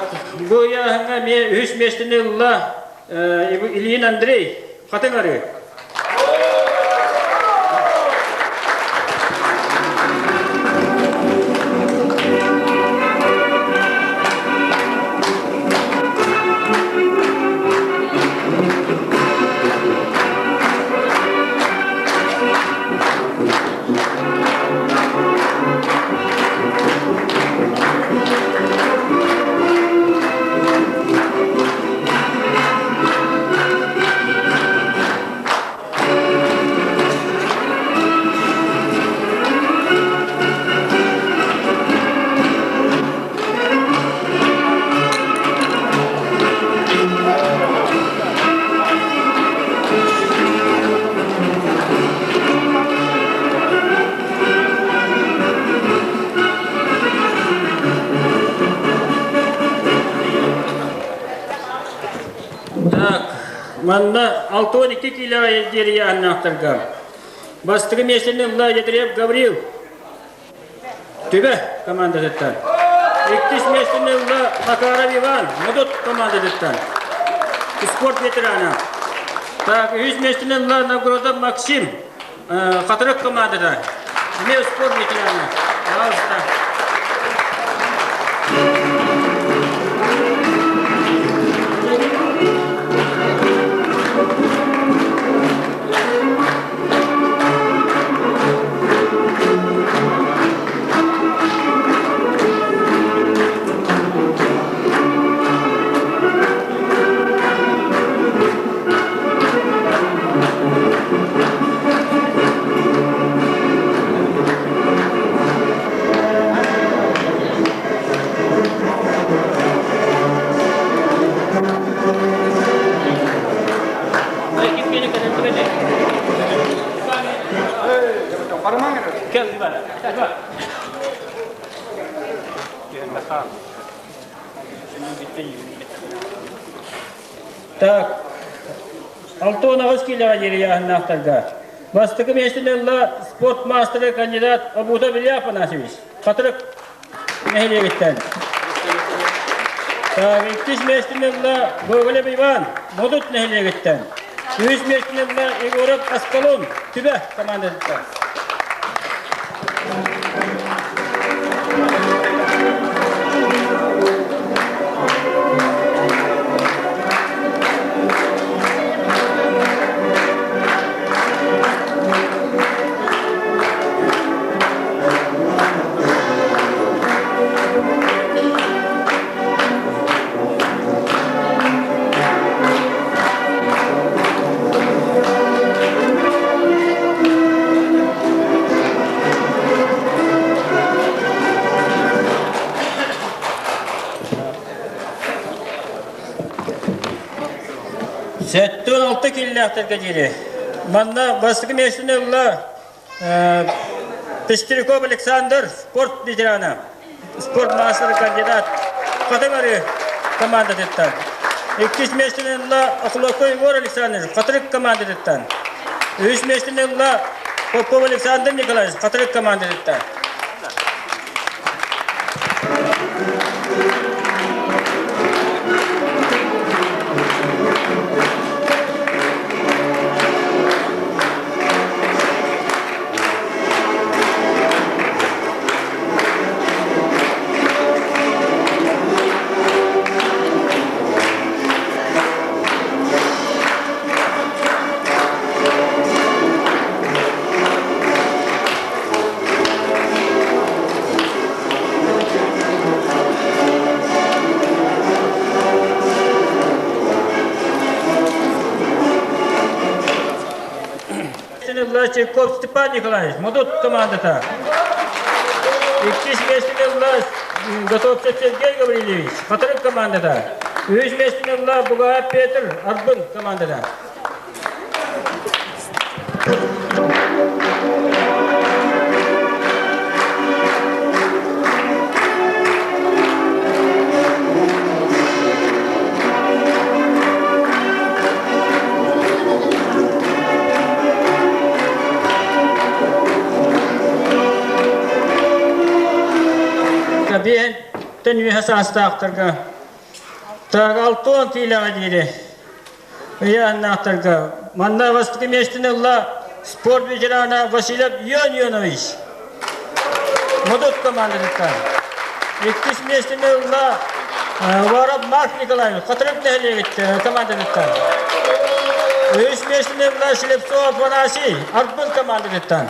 бу ыйааһыҥҥа эмиэ үһүс миэстэни ылла Ильин Андрей, Хатыҥ Арыы. Так, манна 62 киилэҕэ диэри аннаахтарга бастакы миэстэни ылла Ядреев Гаврил Түбэ командатыттан. Иккис миэстэни ылла Макаров Иван, Модут командатыттан. Спорт ветерана. Так, үһүс миэстэни ылла Новгородов Максим, Хатырык командата. Эмиэ спорт ветерана. Пожалуйста. Так, 6 киилэҕэ диэри ыйааһыннаахтарга бастакы миэстэни ылла спорт маастара кандидат Обутов Илья Афанасьевич, Хатырык нэһилиэгиттэн. Так, иккис миэстэни ылла Гоголев Иван, Модут нэһилиэгиттэн. Үһүс миэстэни ылла Егоров Аскалон, Түбэ командатыттан. 76 киилэлээхтэргэ диэри. Манна бастакы миэстэни ылла Пестряков Александр, спорт ветерана, спорт маастара кандидат, Хатыҥ командатыттан. Иккис миэстэни ылла Охлопков Егор Александрович, Хатырык командатыттан. Үһүс миэстэни ылла Попов Александр Николаевич, Хатырык командатыттан. Чайков Степан Николаевич, Модут командата. Иккис миэстэни ылла Готовцев Сергей Гаврильевич, Хатырык командата. Үһүс миэстэни ылла Бугаев Петр, Арбын командата. Кабиэн тэн үөһэ саастаахтарга так алтон киилэҕэ диэри Ыйааннаахтарга манна бастакы миэстэни ылла спорт ветерана Васильев Ион Ионович. Модут командатыттан. Иккис миэстэни ылла Варов Марк Николаевич, Хатырык нэһилиэгиттэн командатыттан. Үһүс миэстэни ылла Слепцов Афанасий, Арбын командатыттан.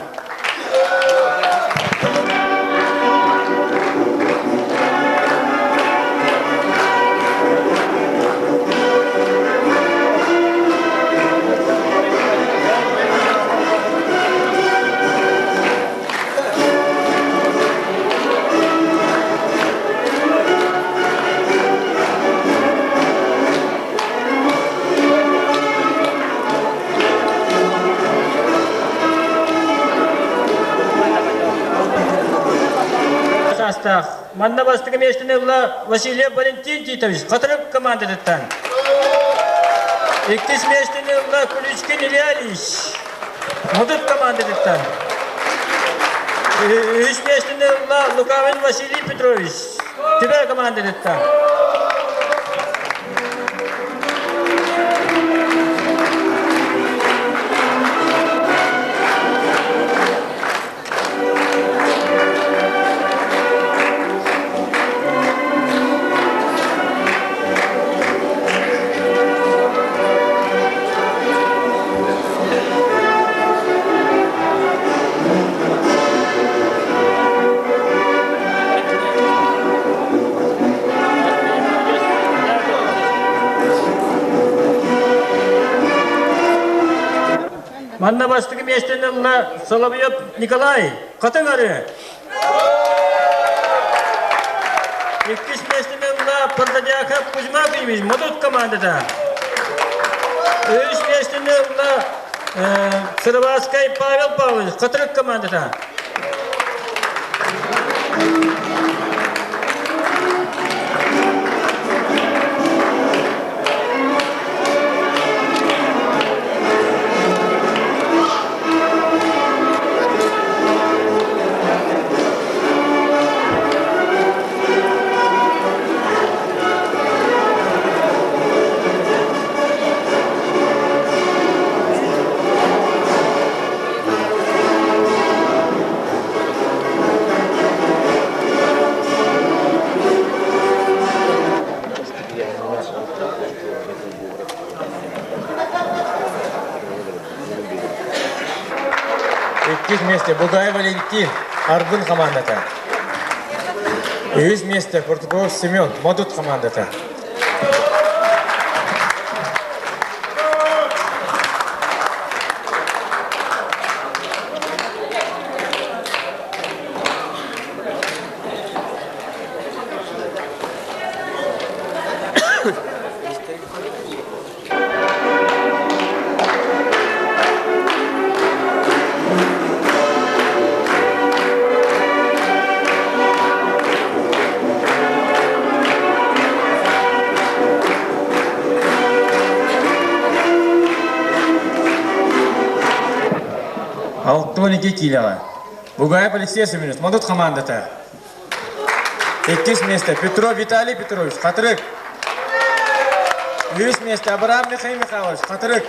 Састаах. Манна бастакы миэстэни ылла Васильев Валентин Титович, Хатырык командатыттан. Иккис миэстэни ылла Куличкин Илья Ильич, Модут командатыттан. Үһүс миэстэни ылла Лукавин Василий Петрович, Түбэ командатыттан. Манна бастакы миэстэни ылла Соловьев Николай, Хатыҥ Арыы. Иккис миэстэни ылла Пардадяков Кузьма Кузьмич, Модут командата. Үһүс миэстэни ылла Сырыбаскай Павел Павлович, Хатырык командата.
Иккис месте Бугай Валентин, Аргун командата. Үһүс месте Португал Семен, Модут командата. 62 киилэҕэ. Бугаев Алексей Семенович, Модут хамаандата. Иккис миэстэ Петров Виталий Петрович, Хатырык. Үһүс миэстэ Абрам Михаил Михайлович, Хатырык.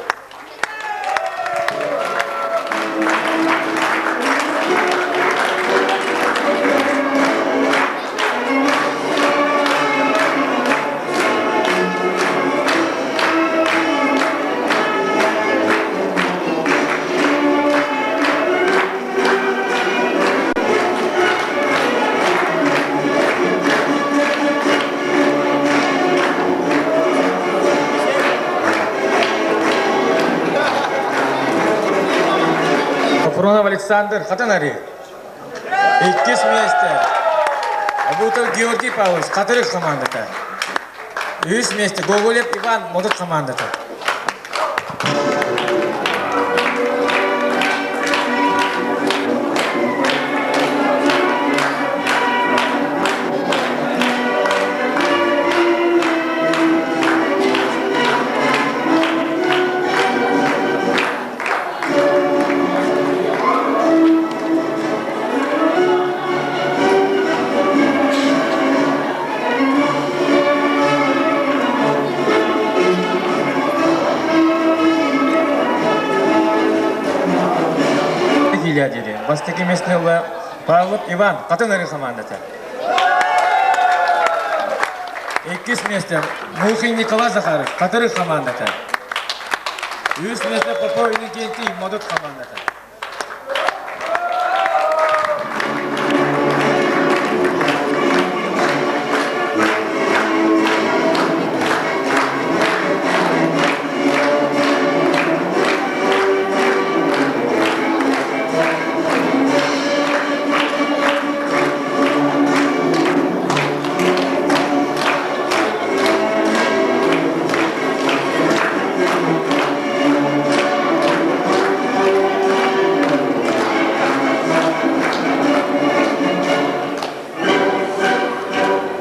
Капронов Александр Хатанари. Иккис миэстэ. Абутов Георгий Павлович Хатырык командата. Үһүс миэстэ Гоголев Иван Модут командата. Илья дири. Бастакы миэстэни Павлов Иван Хатын Ыры хамаандата. Иккис миэстэ Мухин Николай Захаров Хатыры хамаандата. Үс миэстэ Попов Иннокентий Модут хамаандата.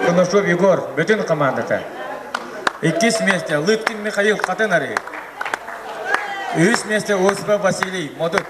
Коношов Егор, бүтүн командата. Иккис миэстэ Лыткин Михаил Хатын Арыы. Үһүс миэстэ Осипов Василий Модут.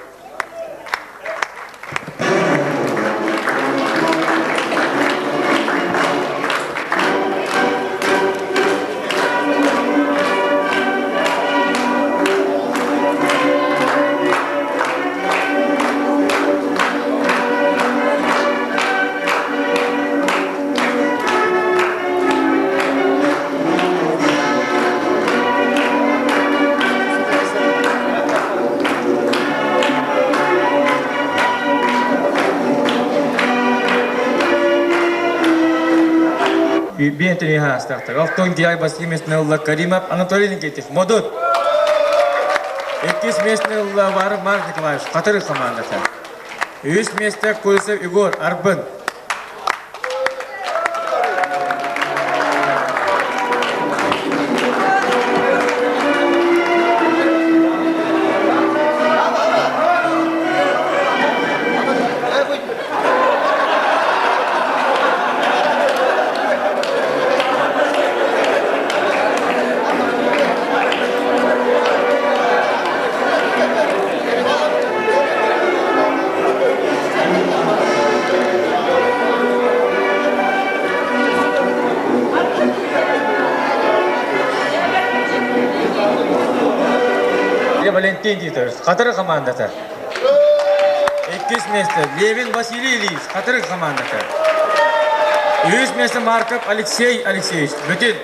Биэнтини хаастахтар. Алтон Гиай бастакы миэстэни ылла Каримов Анатолий Никитич Модут. Иккис миэстэни ылла Варов Марк Николаевич Хатырык командата. Үһүс миэстэ Колесов Егор Арбын. Валентин Титович, Хатыры командата. Иккис место Левин Василий Ильич, Хатыры командата. Үһүс место Марков Алексей Алексеевич, Бүтүн.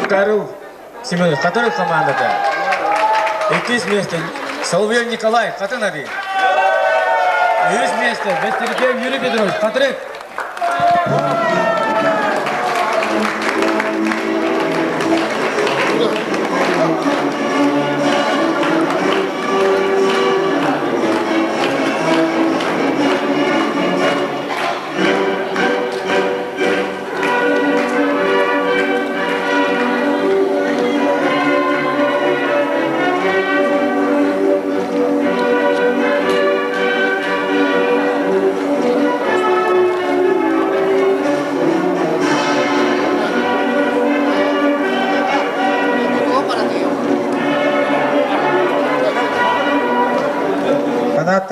Карл Семенов, который командата. Иккис миэстэ Соловьев Николай, Хатын Ари. Үһүс миэстэ Бестерикеев Юрий Петрович, Хатырык.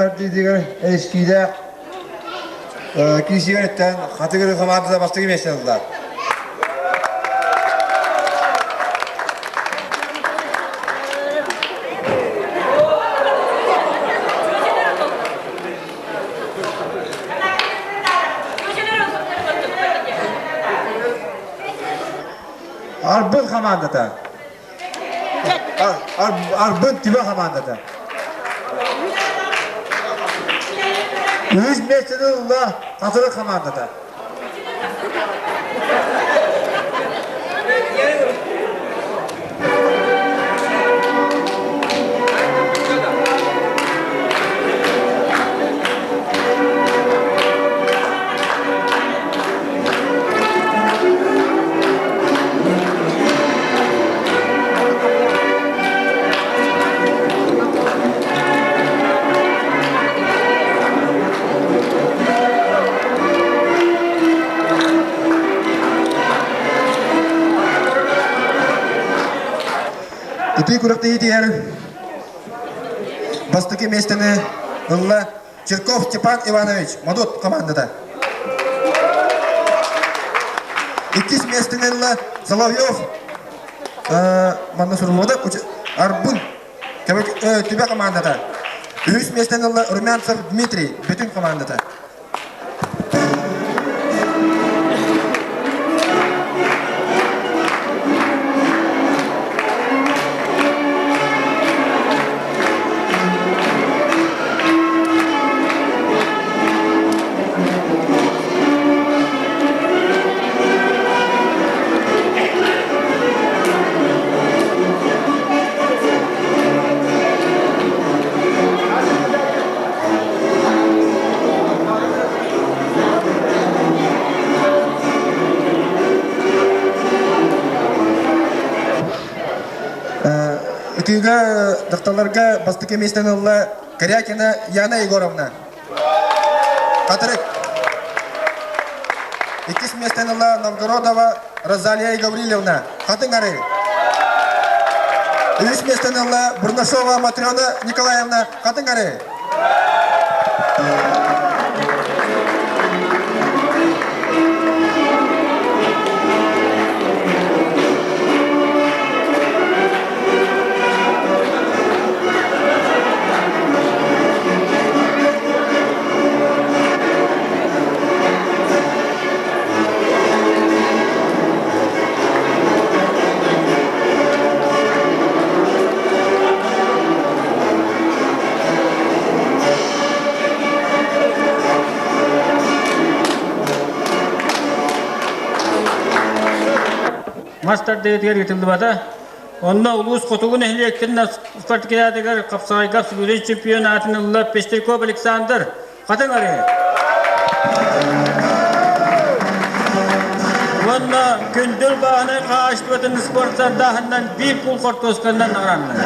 тардыытыгар эстиилээх киисигэр Хатыгыры хамаандата бастакы миэстэни ылла. Арбын хамаандата. Арбын түбэ хамаандата. Үһүс миэстэни ылла Хатырык хамаандата. Ити күрэхтэһиитигэр бастакы миэстэни ылла Чирков Степан Иванович, Модут командата. Иккис миэстэни ылла Соловьев, манна суруллубата, Арбын, Түбэ командата. Үһүс миэстэни ылла Румянцев Дмитрий, Бүтүн командата. Ытыыга дьахталларга бастакы миэстэни ылла Корякина Яна Егоровна. Хатырык. Иккис миэстэни ылла Новгородова Розалия Гаврильевна. Хатыҥ Арыы. Үһүс миэстэни ылла Бурнашова Матрена Николаевна. Хатыҥ Арыы.
Мас тардыытыгар ыытыллыбата. Онно улуус хотугу нэһилиэктэрин спартакиадатыгар хапсаҕайга абсолютнай чемпион аатын ылла Пестряков Александр. Хатыҥ Арыы. Уонна Күндүл бааһынай хаһаайыстыбатын спорт сардааһынынан биир кул хортуосканан наҕарааннар.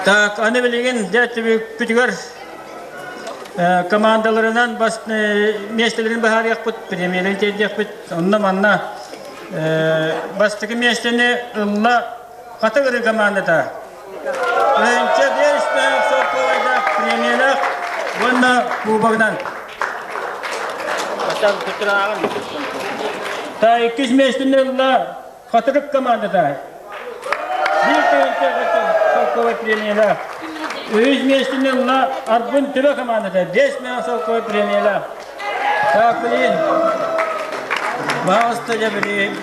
Так, аны билигин дьэ түбүкпүтүгэр командаларынан бас миэстэлэрин быһаарыахпыт, премияларын тиэрдиэхпит. Онно манна бастакы миэстэни ылла Хатыгыры командата. Тыһыынча биэс солкуобайдаах премиялаах уонна кубогынан. Та иккис миэстэни ылла Хатырык командата. Биир тыһыынча солкуобай премиялаах. Үһүс миэстэни ылла Арбын Түбэ командата. 5 миллион солкуобай премиялаах. Так, блин. Баҕаста дьэ били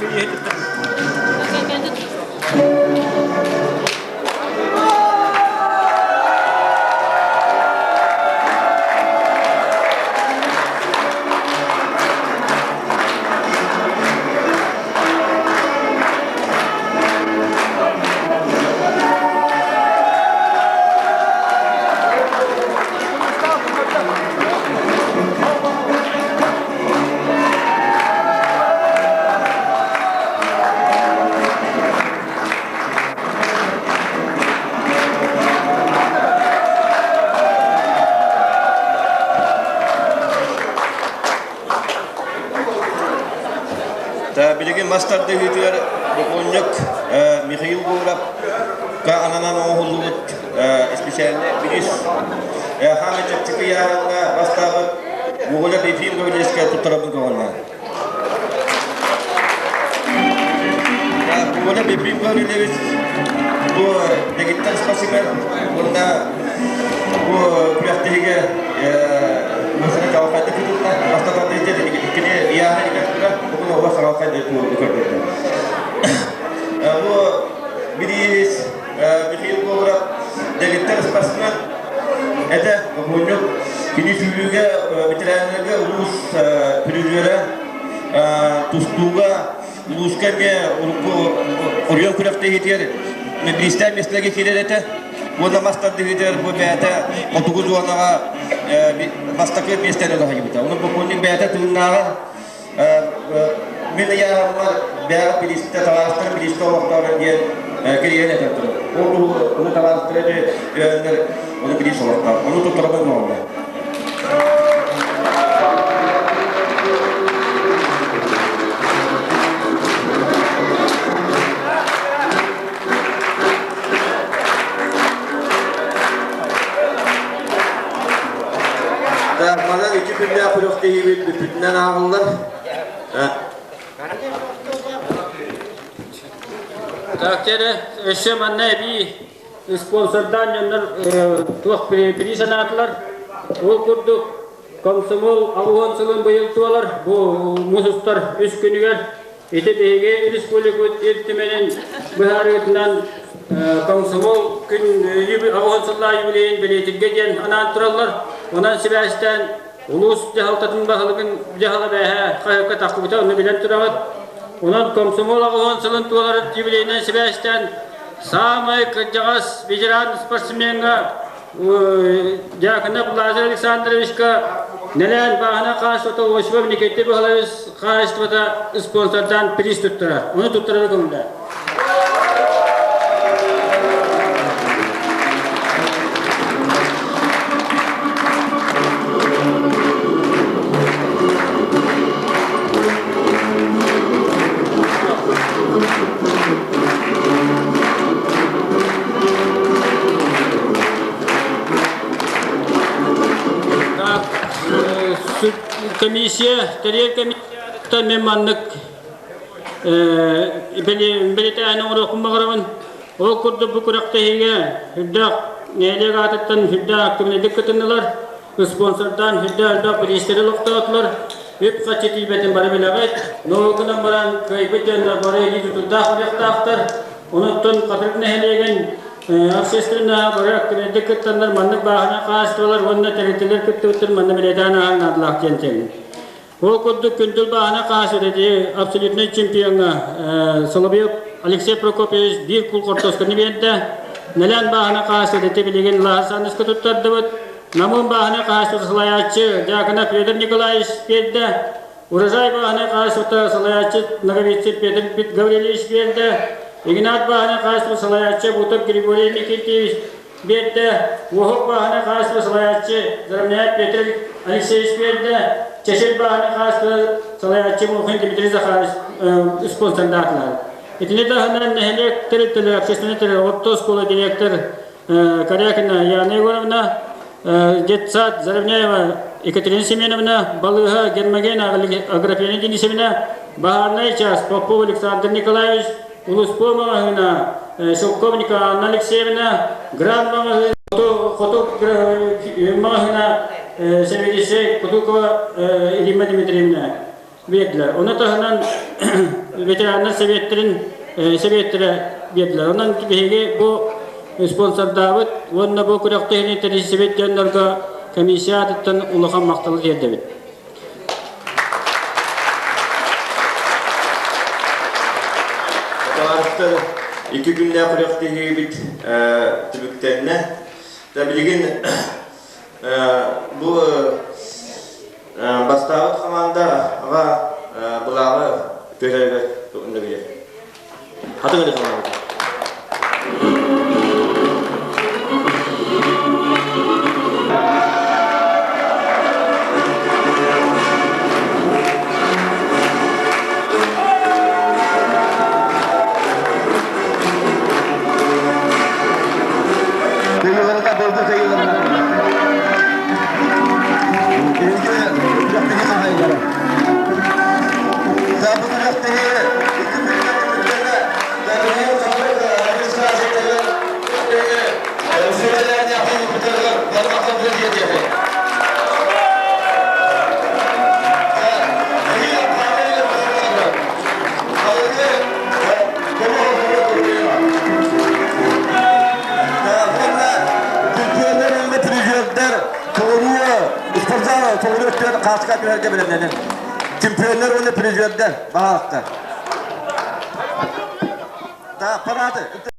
Билигин мас тардыһыытыгар бокуонньук Михаил Гуровка ананан оҥоһуллубут специальный бириис хаамы чэпчэки ыйааһыҥҥа бастаабыт Гоголев Ефим Гаврильевичка туттарабын көҕүллээн. Гоголев Ефим Гаврильевич бу дэгиттэр спортсмен уонна бу күрэхтэһиигэ Мусина чаҕылхайдык кытынна. Бастатан иккини ыйааһын иккэ бүгүн оҕо саҕалхай көрдөрдө. Бу бириис Михаил Говоров дэгиттэр спортсмен этэ бокуонньук. Кини сүүрүүгэ ветераннарга улуус призера тустууга улууска эмиэ урукку Орел күрэхтэһиитигэр бириистээх миэстэлэргэ киирэр этэ. Уонна мас тардыһыытыгар бу бэйэтэ хотугу зонаҕа бастакы миэстэни ылаһыйбыта. Онон бокуонньук бэйэтэ тыыннааҕа мин ыйааһыммар бэйэҕэ бириистэ табаарыстар бириистэ олохтоорун диэн кириэн этэн турар. Ол ону табаарыстар өйөөннөр ону бириис олохтоох. Ону туттарабын оҥордо. Так, манан икки күннээх күрэхтэһиибит бүппүтүнэн ааҕыллар.
Так, теперь өссө манна эбии спонсордаан дьоннор туох бириис анаатылар. Ол курдук комсомол 60 сылын быйыл туолар бу муус устар үс күнүгэр ити биһиги республикабыт Ил Түмэнин быһаарыытынан комсомол күн 60 сыллаах юбилейин бэлиэтиргэ диэн анаан тураллар. Онон сибээстээн улуус дьаһалтатын баһылыгын дьаһала бээһэ хаһыакка тахсыбыта ону билэн тураҕыт. Онон комсомол 60 сылын туолар юбилейинэн сибээстээн Саамай кырдьаҕас ветеран спортсмеҥҥа Дьаакынап Лазарь Александровичка Нэлээн бааһына хаачыстыбата Осипов Никита Михайлович хаачыстыбата спонсордаан приз туттарар. Ону туттарары көҥүллээ. Комиссия, тэрийэр комиссияттан мен маннык бэлиэтээһин оҥоруохпун баҕарабын. Ол курдук бу күрэхтэһиигэ үрдээх нэһилиэк аатыттан үрдээх активнайдык кытыннылар. Спонсордаан үрдээх элбэх бириистэри олохтоотулар. Үп-харчы тиийбэтин бары билэҕит. Но гынан баран кыайбыт дьоннор бары илии тутурдаах барыахтаахтар. Онуттан Хатырык нэһилиэгин общественноһа бары активнайдык кыттаннар маннык бааһына хаһаайыстыбалар уонна тэрилтэлэр кыттыбыттар манна бэлиэтээн ааһар наадалаах диэн этэллэр. Ол курдук Күндүл бааһына хаһаайыстыбата абсолютнай чемпиоҥҥа Соловьев Алексей Прокопьевич биир кул хортуосканы биэрдэ. Нэлээн бааһына хаһаайыстыбата билигин Лаһа Санныска туттардыбыт. Намыын бааһынай хаһаайыстыбата салайааччы Дьяконов Федор Николаевич биэрдэ. Урожай бааһынай хаһаайыстыбата салайааччы Ноговицын Петр Гаврильевич биэрдэ. Игнат бааһынай хаһаайыстыба салайааччы Бутов Григорий Никитич биэрдэ. Уоһук бааһынай хаһаайыстыба салайааччы Заровняев Петр Алексеевич биэрдэ. Чэчир бааһынай хаһаайыстыба салайааччы Мухин Дмитрий Захарович спонсордаатылар. Итини таһынан нэһилиэк тэрилтэлэр общественный тэрилтэ орто оскуола директор Корякина Яна Егоровна, детсад Заровняева Екатерина Семеновна, балыыһа Гермогена Аграфена Денисовна, баһаарынай час Попов Александр Николаевич, Улуспуо маҕаһыына Шелковникова Анна Алексеевна, Гранд маҕаһыын Хоту маҕаһыына сэбиэдиссэй Кутукова Римма Дмитриевна биэрдилэр. Ону таһынан ветераннар сэбиэттэрин сэбиэттэрэ биэрдилэр. Онон биһиги бу спонсордаабыт уонна бу күрэхтэһиини тэрийсибит дьоннорго комиссия аатыттан улахан махталы тиэрдэбит.
Табаарыстар, икки күннээх күрэхтэһиибит түмүктэннэ. Билигин бу Бастаабыт хамаанда аҕа былааҕы түһэригэр туһунна билэр. Хатыҥ эрэ хамаанда. Кыйыларга бөлгө кыйыларына. Биһиги күрэхтэһии хаһайдара. Бу күрэхтэһии икки күнүнэн түмүктэннэ. Билигин ханнык администрациятыгар сүбэлээн яхтыгар бармахтан диэтиэхэ. Чемпионнар уонна призердэр баҕалахтар. Да, парады.